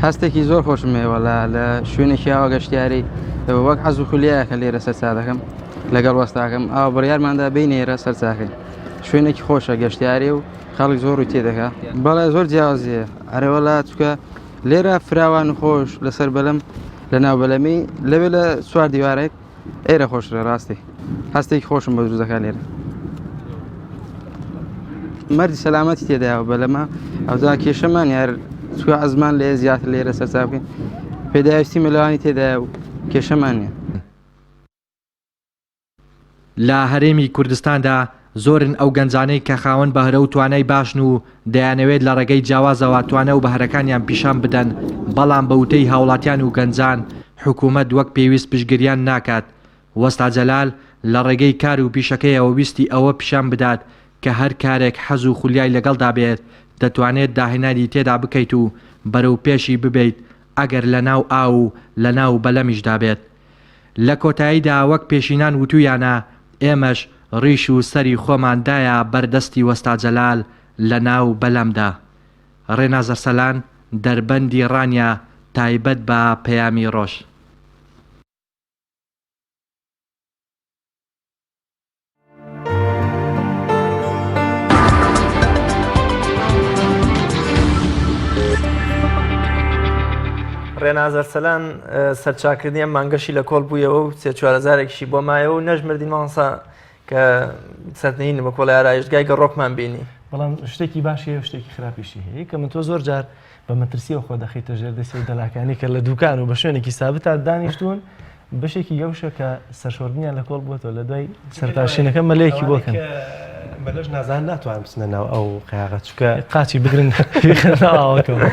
هەستێکی زۆر خۆشم هەیە وەڵا لە شوێنێکی ئاوا گەشتیاری وەک حەز و خولیایەکە لێرە سەرچا دەکەم. لەگەڵ وەستاکەم ئاوا بڕیارماندا بێینە ئێرە سەرچاکەین شوێنێکی خۆشە گەشتیاری و خەڵک زۆر ڕووی تێدەکا بەڵێ زۆر جیاوازیە ئەرێوەلا چکە لێرە فراوان و خۆش لەسەر بەلەم لە ناو بەلەمی لەوێ لە چوار دیوارێک ئێرە خۆشترە ڕاستی هەستێکی خۆشم بە دروست دەکات لێرە مەرجی سەلامەتی تێدایە بەلەمە ئەوجا کێشەمان یار چوە ئەزمان لێ زیاتر لێرە سەرچا بکەین پێداویستی مەلەوانی تێدایە و کێشەمان نیە. لە هەرێمی کوردستاندا زۆرن ئەو گەنجانەی کە خاوەن بەهرە و توانای باشن و دەیانەوێت لە ڕێگەی جیاوازەوە توانا و بەهرەکانیان پیشان بدەن، بەڵام بە وتەی هاوڵاتیان و گەنجان حکومەت وەک پێویست پشتگریان ناکات. وەستا جەلال لە ڕێگەی کار و پیشەکەیەوە ویستی ئەوە پیشان بدات کە هەر کارێک حەز و خولیای لەگەڵدا بێت دەتوانێت داهێنانی تێدا بکەیت و بەرەو پێشی ببەیت ئەگەر لە ناو ئاو و لە ناو بەلەمیشدا بێت. لە کۆتاییدا وەک پێشینان وتوویانە ئێمەش ڕیش و سەری خۆمان دایە بەر دەستی وەستا جەلال لە ناو بەلەمدا. ڕێناز ئەرسەلان، دەربەندی ڕانیە، تایبەت بە پەیامی ڕۆژ. ڕێناز ئەرسەلان سەرچاکردنی ئەم مانگەشی لە کۆڵ بوویەوە و سێ چوارەزارێکیشی بۆ مایەوە و نەژمردین مامۆستا کە سەرنین بە کۆڵی ئارایشتگای گەڕۆکمان بینی. بەڵام شتێکی باشی هەیە و شتێکی خراپیشی هەیە کە من تۆ زۆر جار بە مەترسیەوە خۆ دەخەیتە ژێر دەستی و دەلاکانی کە لە دوکان و بە شوێنێکی سابتا دانیشتوون بەشێکی گەوشە کە سەرشۆردنیان لە کۆڵ بووەتەوە لە دوای سەرتاشینەکە مەلەیەکی بۆ کەن. مەلەش نازان ناتوان بچنە ناو ئەو قەیاغە چونکە قاچی بگرن ئاوەکەوە.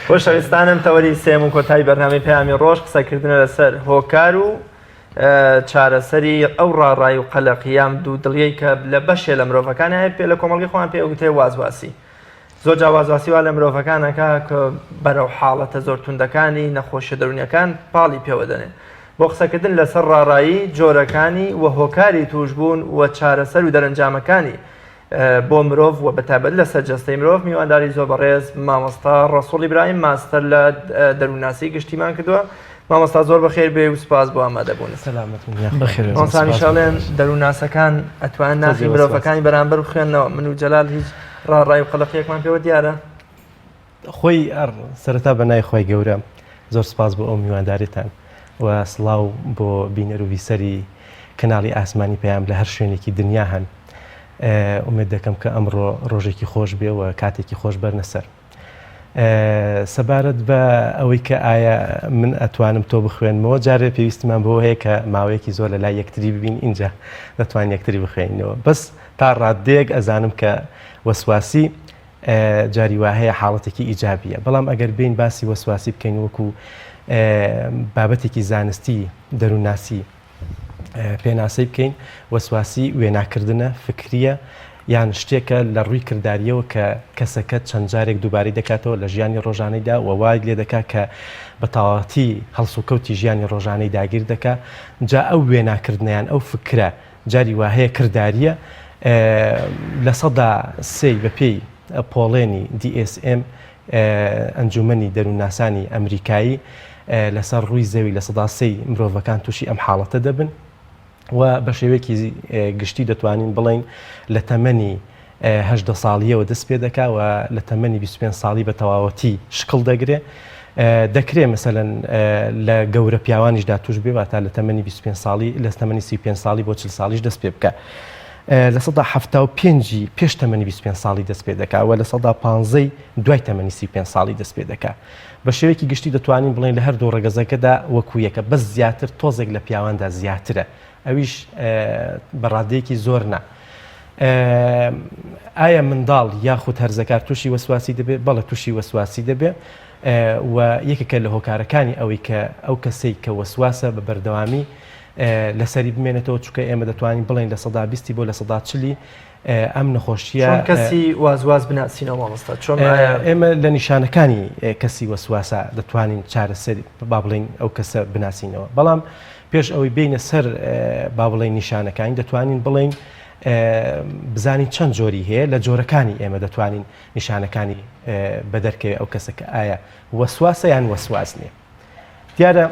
خۆشەویستانم تەوەری سێم و کۆتایی بەرنامەی پەیامی ڕۆژ قسەکردنە لەسەر هۆکار و چارەسەری ئەو ڕاڕای و قەلەقی یان دوودڵیەی کە لە بەشێ لە مرۆڤەکان هەیە پێ لە کۆمەڵگەی خۆمان پێ وترێ وازواسی زۆر جا وازواسی وا لە مرۆڤەکان ئەکا کە بەرەو حاڵەتە زۆر توندەکانی نەخۆشیە دەروونیەکان پاڵی پێوە دەنێن. بۆ قسەکردن لەسەر ڕاڕایی، جۆرەکانی و هۆکاری تووشبوون و چارەسەر و دەرەنجامەکانی بۆ مرۆڤ و بەتایبەت لەسەر جەستەی مرۆڤ میوانداری زۆر بەڕێز مامۆستا ڕەسوڵ ئیبراهیم ماستەر لە دەروونناسی گشتیمان کردووە. مامۆستا زۆر بەخێر بێ و سپاس بۆ ئامادەبوونت. سەلامەت بن یاخوا. بەخێر بێن. مامۆستا هەمیشە ئەڵێن دەروونناسەکان ئەتوانن ناخی مرۆڤەکانی بەرامبەر بخوێننەوە من و جەلال هیچ ڕاڕای و قەلەقیەکمان پێوە دیارە؟ خۆی ئەڕ سەرەتا بە ناوی خوای گەورە زۆر سپاس بۆ ئەو میوانداریتان و سڵاو بۆ بینەر و بیسەری کەناڵی ئاسمانی پەیام لە هەر شوێنێکی دنیا هەن ئومێد دەکەم کە ئەمڕۆ ڕۆژێکی خۆش بێ و کاتێکی خۆش بەرنە سەر. سەبارەت بە ئەوەی کە ئایا من ئەتوانم تۆ بخوێنمەوە جارێ پێویستمان بەوە هەیە کە ماوەیەکی زۆر لە لای یەکتری ببین ئینجا دەتوان یەکتری بخوێنینەوە بەس تا ڕاددەیەک ئەزانم کە وەسواسی جاری وا هەیە حاڵەتێکی ئیجابیە بەڵام ئەگەر بین باسی وەسواسی بکەین وەکو بابەتێکی زانستی دەروونناسی پێناسەی بکەین وەسواسی وێناکردنە فکریە یان شتێکە لە ڕووی کرداریەوە کە کەسەکە چەند جارێک دووبارەی دەکاتەوە لە ژیانی ڕۆژانەیدا و وای لێ دەکا کە بە تەواوەتی هەڵسوکەوتی ژیانی ڕۆژانەی داگیر دەکا جا ئەو وێناکردنە یان ئەو فکرە جاری وا هەیە کرداریە 3% بە پێی پۆڵێنی DSM ئەنجومەنی دەروونناسانی ئەمریکایی لەسەر ڕووی زەوی 3% مرۆڤەکان تووشی ئەم حاڵەتە دەبن و بە شێوەیەکی گشتی دەتوانین بڵێین لە تەمەنی 18 ساڵیەوە دەست پێ دەکا و لە تەمەنی 25 ساڵی بە تەواوەتی شکڵ دەگرێ دەکرێ مەسەلەن لە گەورە پیاوانیشدا توش بێ واتا لە تەمەنی 25 ساڵی لە تەمەنی 35 ساڵی بۆ 40 ساڵیش دەست پێ بکە. 75% ی پێش تەمەنی 25 ساڵی دەست پێ دەکا و 15% دوای تەمەنی 35 ساڵی دەست پێ دەکا. بە شێوەیەکی گشتی دەتوانین بڵێین لە هەردوو ڕەگەزەکەدا وەکو یەکە بەس زیاتر تۆزێک لە پیاواندا زیاترە ئەویش بە ڕادەیەکی زۆر نا. ئایا منداڵ یاخود هەرزەکار تووشی وەسواسی دەبێت؟ بەڵێ تووشی وەسواسی دەبێت و یەکێکە لە هۆکارەکانی ئەوەی کە ئەو کەسەی کە وەسواسە بە بەردەوامی لەسەری بمێنێتەوە چونکە ئێمە دەتوانین بڵێین 20% بۆ 40% ئەم نەخۆشیە چۆن کەسی وازواز بناسینەوە مامۆستا چۆن ئێمە لە نیشانەکانی کەسی وەسواسە دەتوانین چارەسەری با بڵین ئەو کەسە بناسینەوە بەڵام پێش ئەوەی بینە سەر با بڵین نیشانەکانی دەتوانین بڵین بزانین چەند جۆری هەیە لە جۆرەکانی ئێمە دەتوانین نیشانەکانی بەدەرکەوێت ئەو کەسە کە ئایا وەسواسە یان وەسواس نییە دیارە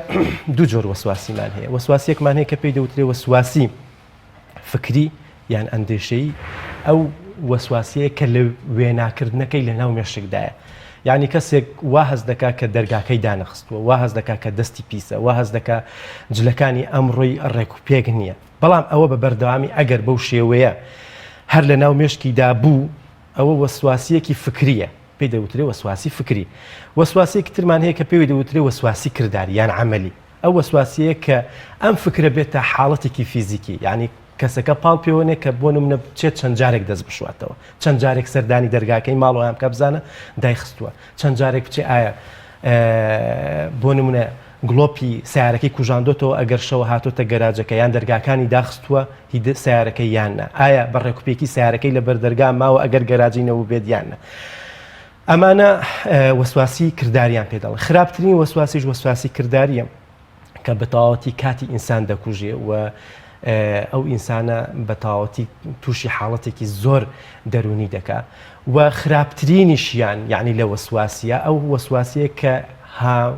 دوو جۆر وەسواسیمان هەیە وەسواسیەکمان هەیە کە پێی دەوترێ وەسواسی. فکری یان ئەندێشەیی ئەو وەسواسیەیە کە لە وێناکردنەکەی لە ناو مێشکدایە. یعنی کەسێک وا هەست دەکا کە دەرگاکەی دانەخستووە، وا هەست دەکا کە دەستی پیسە، وا هەست دەکا جلەکانی ئەمڕۆی ڕێک و پێک نییە. بەڵام ئەوە بە بەردەوامی ئەگەر بەو شێوەیە هەر لە ناو مێشکیدا بوو، ئەوە وەسواسییەکی فکرییە، پێی دەوترێ وەسواسی فکری. وەسواسییەکی ترمان هەیە کە پێی دەوترێ وەسواسی کرداری یان عەمەلی. ئەو وەسواسییەیە کە ئەم فکرە بێتە حاڵەتێکی فیزیکی، یانی کەسەکە پاڵ پێوەنێ کە بۆ نمونە بچێت چەند جارێک دەست بشواتەوە، چەند جارێک سەردانی دەرگاکەی ماڵەوەیان بکا بزانە دایخستووە، چەند جارێک بچێ ئایا بۆ نمونە گڵۆپی سیارەکەی کوژاندۆتەوە ئەگەر شەوە هاتۆتە گەراجەکە یان دەرگاکانی داخستووە هی سیارەکەی یان نا، ئایا بە ڕێکوپێکی سیارەکەی لە بەردەرگا ماوە ئەگەر گەراجی نەبووبێت یان نا. ئەمانە وەسواسی کرداریان پێ دەڵێن. خراپترین وەسواسیش وەسواسی کرداریە کە بە تەواوەتی کاتی ئینسان دەکوژێ و ئەو ئینسانە بە تەواوەتی تووشی حاڵەتێکی زۆر دەروونی دەکا و خراپترینیشیان یعنی لە وەسواسیە ئەو وەسواسیە کە ها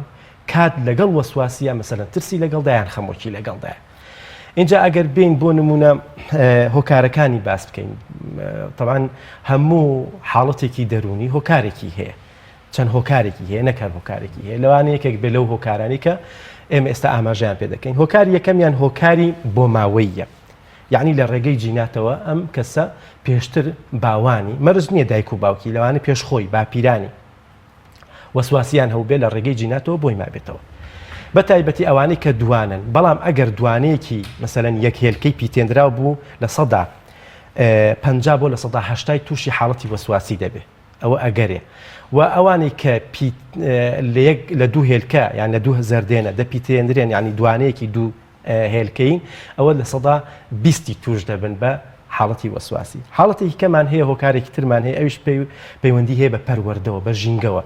کات لەگەڵ وەسواسیە مەسەلەن ترسی لەگەڵدا یان خەمۆکی لەگەڵدایە. اینجا ئەگەر بین بۆ نمونە هۆکارەکانی باس بکەین تەبعەن هەموو حاڵەتێکی دەروونی هۆکارێکی هەیە چەند هۆکارێکی هەیە نەک هەر هۆکارێکی هەیە لەوانە یەکێک بێ لەو هۆکارانی کە ئێمە ئێستا ئاماژەیان پێ دەکەین هۆکاری یەکەمیان هۆکاری بۆماوەیە یعنی لە ڕێگەی جیناتەوە ئەم کەسە پێشتر باوانی مەرج نییە دایک و باوکی لەوانە پێش خۆی باپیرانی وەسواسیان هەبووبێ لە ڕێگەی جیناتەوە بۆی مابێتەوە بە تایبەتی ئەوانەی کە دوانن بەڵام ئەگەر دوانەیەکی مەسەلەن یەک هێلکەی پیتێنراو بوو 50% بۆ 80% تووشی حاڵەتی وەسواسی دەبێ ئەوە ئەگەرێ و ئەوانەی کە لە یەک لە دوو هێلکە یان لە دوو زەردێنە دەپیتێنرێن یعنی دوانەیەکی دوو هێلکەیین ئەوە 20% توش دەبن بە حاڵەتی وەسواسی. حاڵەتێکی کەمان هەیە هۆکارێکی ترمان هەیە ئەویش پەیوەندی هەیە بە پەروەردەوە بە ژینگەوە.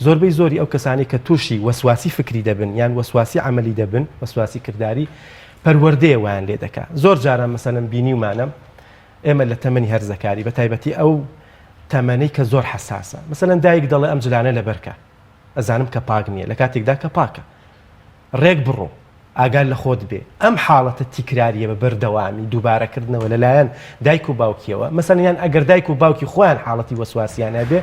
زۆربەی زۆری ئەو کەسانەی کە تووشی وەسواسی فکری دەبن یان وەسواسی عەمەلی دەبن وەسواسی کرداری پەروەردەیە وایان لێ دەکا. زۆر جاران مەسەلەن بینیومانە ئێمە لە تەمەنی هەرزەکاری بە تایبەتی ئەو تەمەنەی کە زۆر حەساسە مەسەلەن دایک دەڵێ ئەم جلانە لەبەرکە ئەزانم کە پاک نییە لە کاتێکدا کە پاکە ڕێک بڕۆ ئاگات لە خۆت بێ ئەم حاڵەتە تیکراریە بە بەردەوامی دووبارەکردنەوە لەلایەن دایک و باوکیەوە مەسەلەن یان ئەگەر دایک و باوکی خۆیان حاڵەتی وەسواسیان هەبێ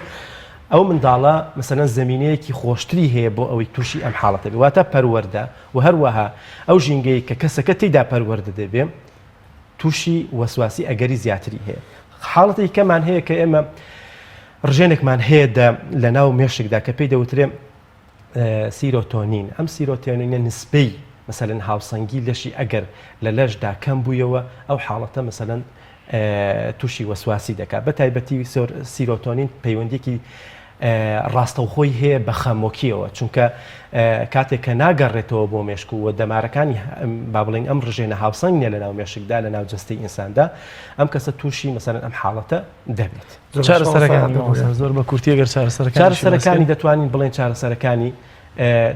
ئەو منداڵە مەسەلەن زەمینەیەکی خۆشتری هەیە بۆ ئەوەی تووشی ئەم حاڵەتە بێ واتە پەروەردە و هەروەها ئەو ژینگەی کە کەسەکە تێیدا پەروەردە دەبێ تووشی وەسواسی ئەگەری زیاتری هەیە حاڵەتێکی کەمان هەیە کە ئێمە ڕژێنێکمان هەیە دە لە ناو مێشکدا کە پێی دەوترێ سیرۆتۆنین، ئەم سیرۆتۆنینە نسبەی مەسەلەن هاوسەنگی لەشی ئەگەر لە لەشدا کەم بوویەوە ئەو حاڵەتە مەسەلەن تووشی وەسواسی دەکات بە تایبەتی سیرۆتۆنین پەیوەندیکی ڕاستەوخۆی هەیە بە خەمۆکیەوە چونکە کاتێک کە ناگەڕێتەوە بۆ مێشک و دەمارەکانی با بڵین ئەم ڕژێنە هاوسەنگ نیە لە ناو مێشکدا لە ناو جەستەی ئینساندا ئەم کەسە تووشی مەسەلەن ئەم حاڵەتە دەبێت. چارەسەرەکانی زۆر بە کورتی گەر چارەسەرەکانی دەتوانین بڵێن چارەسەرەکانی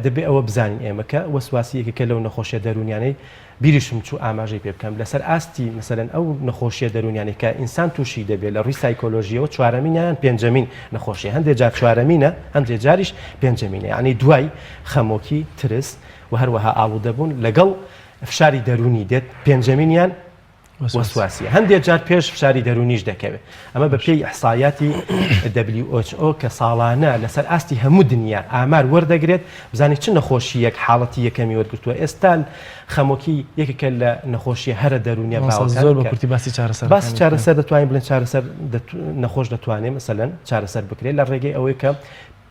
دەبێ ئەوە بزانین ئێمە کە وەسواسی یەکێکە لەو نەخۆشیە دەروونیانەی بیریشم چوو ئاماژەی پێ بکەم لەسەر ئاستی مەسەلەن ئەو نەخۆشیە دەروونیانەی کە ئینسان تووشی دەبێت لە ڕووی سایکۆلۆژیەوە چوارەمینە یان پێنجەمین نەخۆشی هەندێک جار چوارەمینە هەندێک جاریش پێنجەمینە یعنی دوای خەمۆکی ترس و هەروەها ئاڵوودەبوون لەگەڵ فشاری دەروونی دێت پێنجەمینیان وەسواسیە هەندێک جار پێش فشاری دەروونیش دەکەوێت ئەمە بە پێی ئیحسایاتی WHO کە ساڵانە لەسەر ئاستی هەموو دنیا ئامار وەردەگرێت بزانێت چ نەخۆشیەک حاڵەتی یەکەمی وەرگرتووە ئێستا خەمۆکی یەکێکە لە نەخۆشیە هەرە دەروونیە باوەکان زۆر بە کورتی باسی چارەسەر باسی چارەسەر دەتوانین بڵێن چارەسەر نەخۆش دەتوانێت مەسەلەن چارەسەر بکرێت لە ڕێگەی ئەوەی کە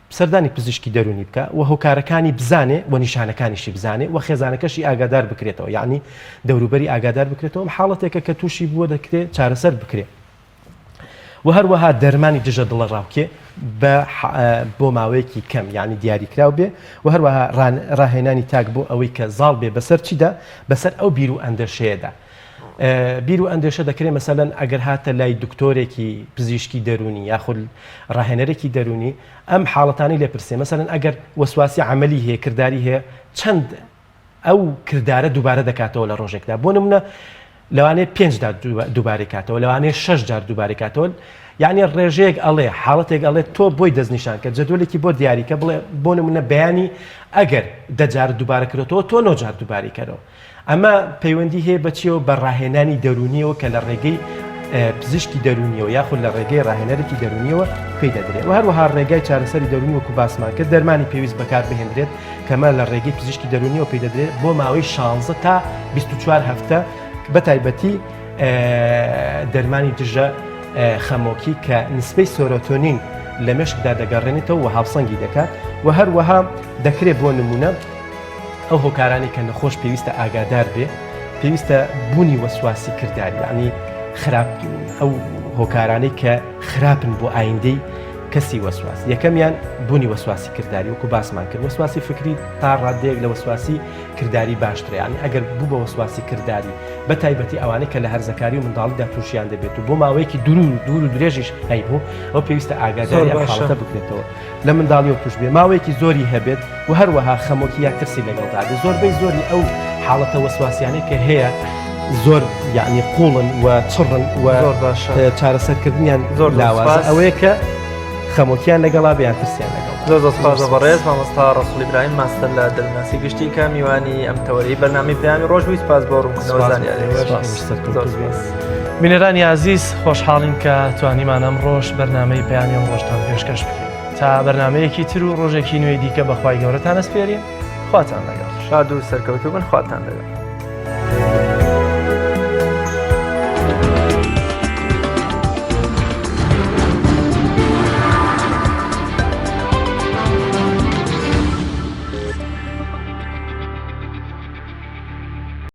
سەردانی پزیشکی دەروونی بکا و هۆکارەکانی بزانێ و نیشانەکانیشی بزانێ و خێزانەکەشی ئاگادار بکرێتەوە یەعنی دەوروبەری ئاگادار بکرێتەوە ئەم حاڵەتێکە کە تووشی بووە دەکرێ چارەسەر بکرێ و هەروەها دەرمانی دژە دڵەڕاوکێ بە بۆ ماوەیەکی کەم یعنی دیاریکراو بێ و هەروەها ڕاهێنانی تاک بۆ ئەوەی کە زاڵ بێ بەسەر چیدا بەسەر ئەو بیر و ئەندێشەیەدا بیر و ئەندێشە دەکرێت مەسەلەن ئەگەر هاتە لای دکتۆرێکی پزیشکی دەروونی یاخود ڕاهێنەرێکی دەروونی ئەم حاڵەتانی لێ پرسێ مەسەلەن ئەگەر وەسواسی عەمەلی هەیە کرداری هەیە چەند ئەو کردارە دووبارە دەکاتەوە لە ڕۆژێکدا بۆ نمونە لەوانەیە پێنج جار دووبارەی کاتەوە لەوانەیە شەش جار دووبارەی کاتەوە یعنی ڕێژەیەک ئەڵێ حاڵەتێک ئەڵێ تۆ بۆی دەستنیشان کە جەدوەلێکی بۆ دیاریکە بڵێ بۆ نمونە بەیانی ئەگەر دەجار دووبارە کرێتەوە تۆ نۆ جار دووباری کەرەوە. ئەمە پەیوەندی هەیە بە چیەوە؟ بە ڕاهێنانی دەروونیەوە کە لە ڕێگەی پزیشکی دەروونیەوە یاخود لە ڕێگەی ڕاهێنەرێکی دەروونیەوە پێی دەدرێت و هەروەها ڕێگای چارەسەری دەروونی وەکو باسمان کرد دەرمانی پێویست بەکار بهێندرێت کەمە لە ڕێگەی پزیشکی دەروونیەوە پێی دەدرێت بۆ ماوەی 16 تا 24 هەفتە بە تایبەتی دەرمانی دژە خەمۆکی کە نسبەی سۆرۆتۆنین لە مێشکدا دەگەڕێنێتەوە و هاوسەنگی دەکات و هەروەها دەکرێت بۆ نمونە ئەو هۆکارانەی کە نەخۆش پێویستە ئاگادار بێ پێویستە بوونی وەسواسی کرداری یعنی خراپ ئەو هۆکارانەی کە خراپن بۆ ئایندەی کەسی وەسواس یەکەمیان بوونی وەسواسی کرداری وەکو باسمان کرد وەسواسی فکری تا ڕادەیەک لە وەسواسی کرداری باشترە یعنی ئەگەر بوو بە وەسواسی کرداری بە تایبەتی ئەوانەی کە لە هەرزەکاری و منداڵیدا تووشیان دەبێت و بۆ ماوەیەکی دوور و دوور و درێژیش هەیبوو ئەو پێویستە ئاگاداری ئەم حاڵەتە بکرێتەوە لە منداڵیەوە توش بێ ماوەیەکی زۆری هەبێت و هەروەها خەمۆکی یا ترسی لەگەڵدا بێت زۆربەی زۆری ئەو حاڵەتە وەسواسیانەی کە هەیە زۆر یعنی قوڵن و چڕن و زۆر باشە. چارەسەرکردنیان زۆر لاوازە سپاس. ئەوەیە کە خەمۆکیان لەگەڵا بێ یان ترسیان لەگەڵ زۆر زۆر سپاس بە بەڕێز مامۆستا ڕەسوڵ ئیبراهیم ماستەر لە دەروونناسی گشتی کە میوانی ئەم تەوەرەی بەرنامەی پەیامی ڕۆژ بووی سپاس بۆ ڕوونکردنەوە سپاس بۆ زانیاریەکەت. ئێوەش. سپاس. ئێوەش سەرکەوتوو زۆر بن. سپاس. بینەرانی ئازیز خۆشحاڵین کە توانیمان ئەمڕۆش بەرنامەی پەیامی ئەمڕۆشتان پێشکەش بکەین تا بەرنامەیەکی تر و ڕۆژێکی نوێی دیکە بەخوای گەورەتان ئەسپێرین خواتان لەگەڵ. شاد و سەرکەوتوو بن خواتان لەگەڵ.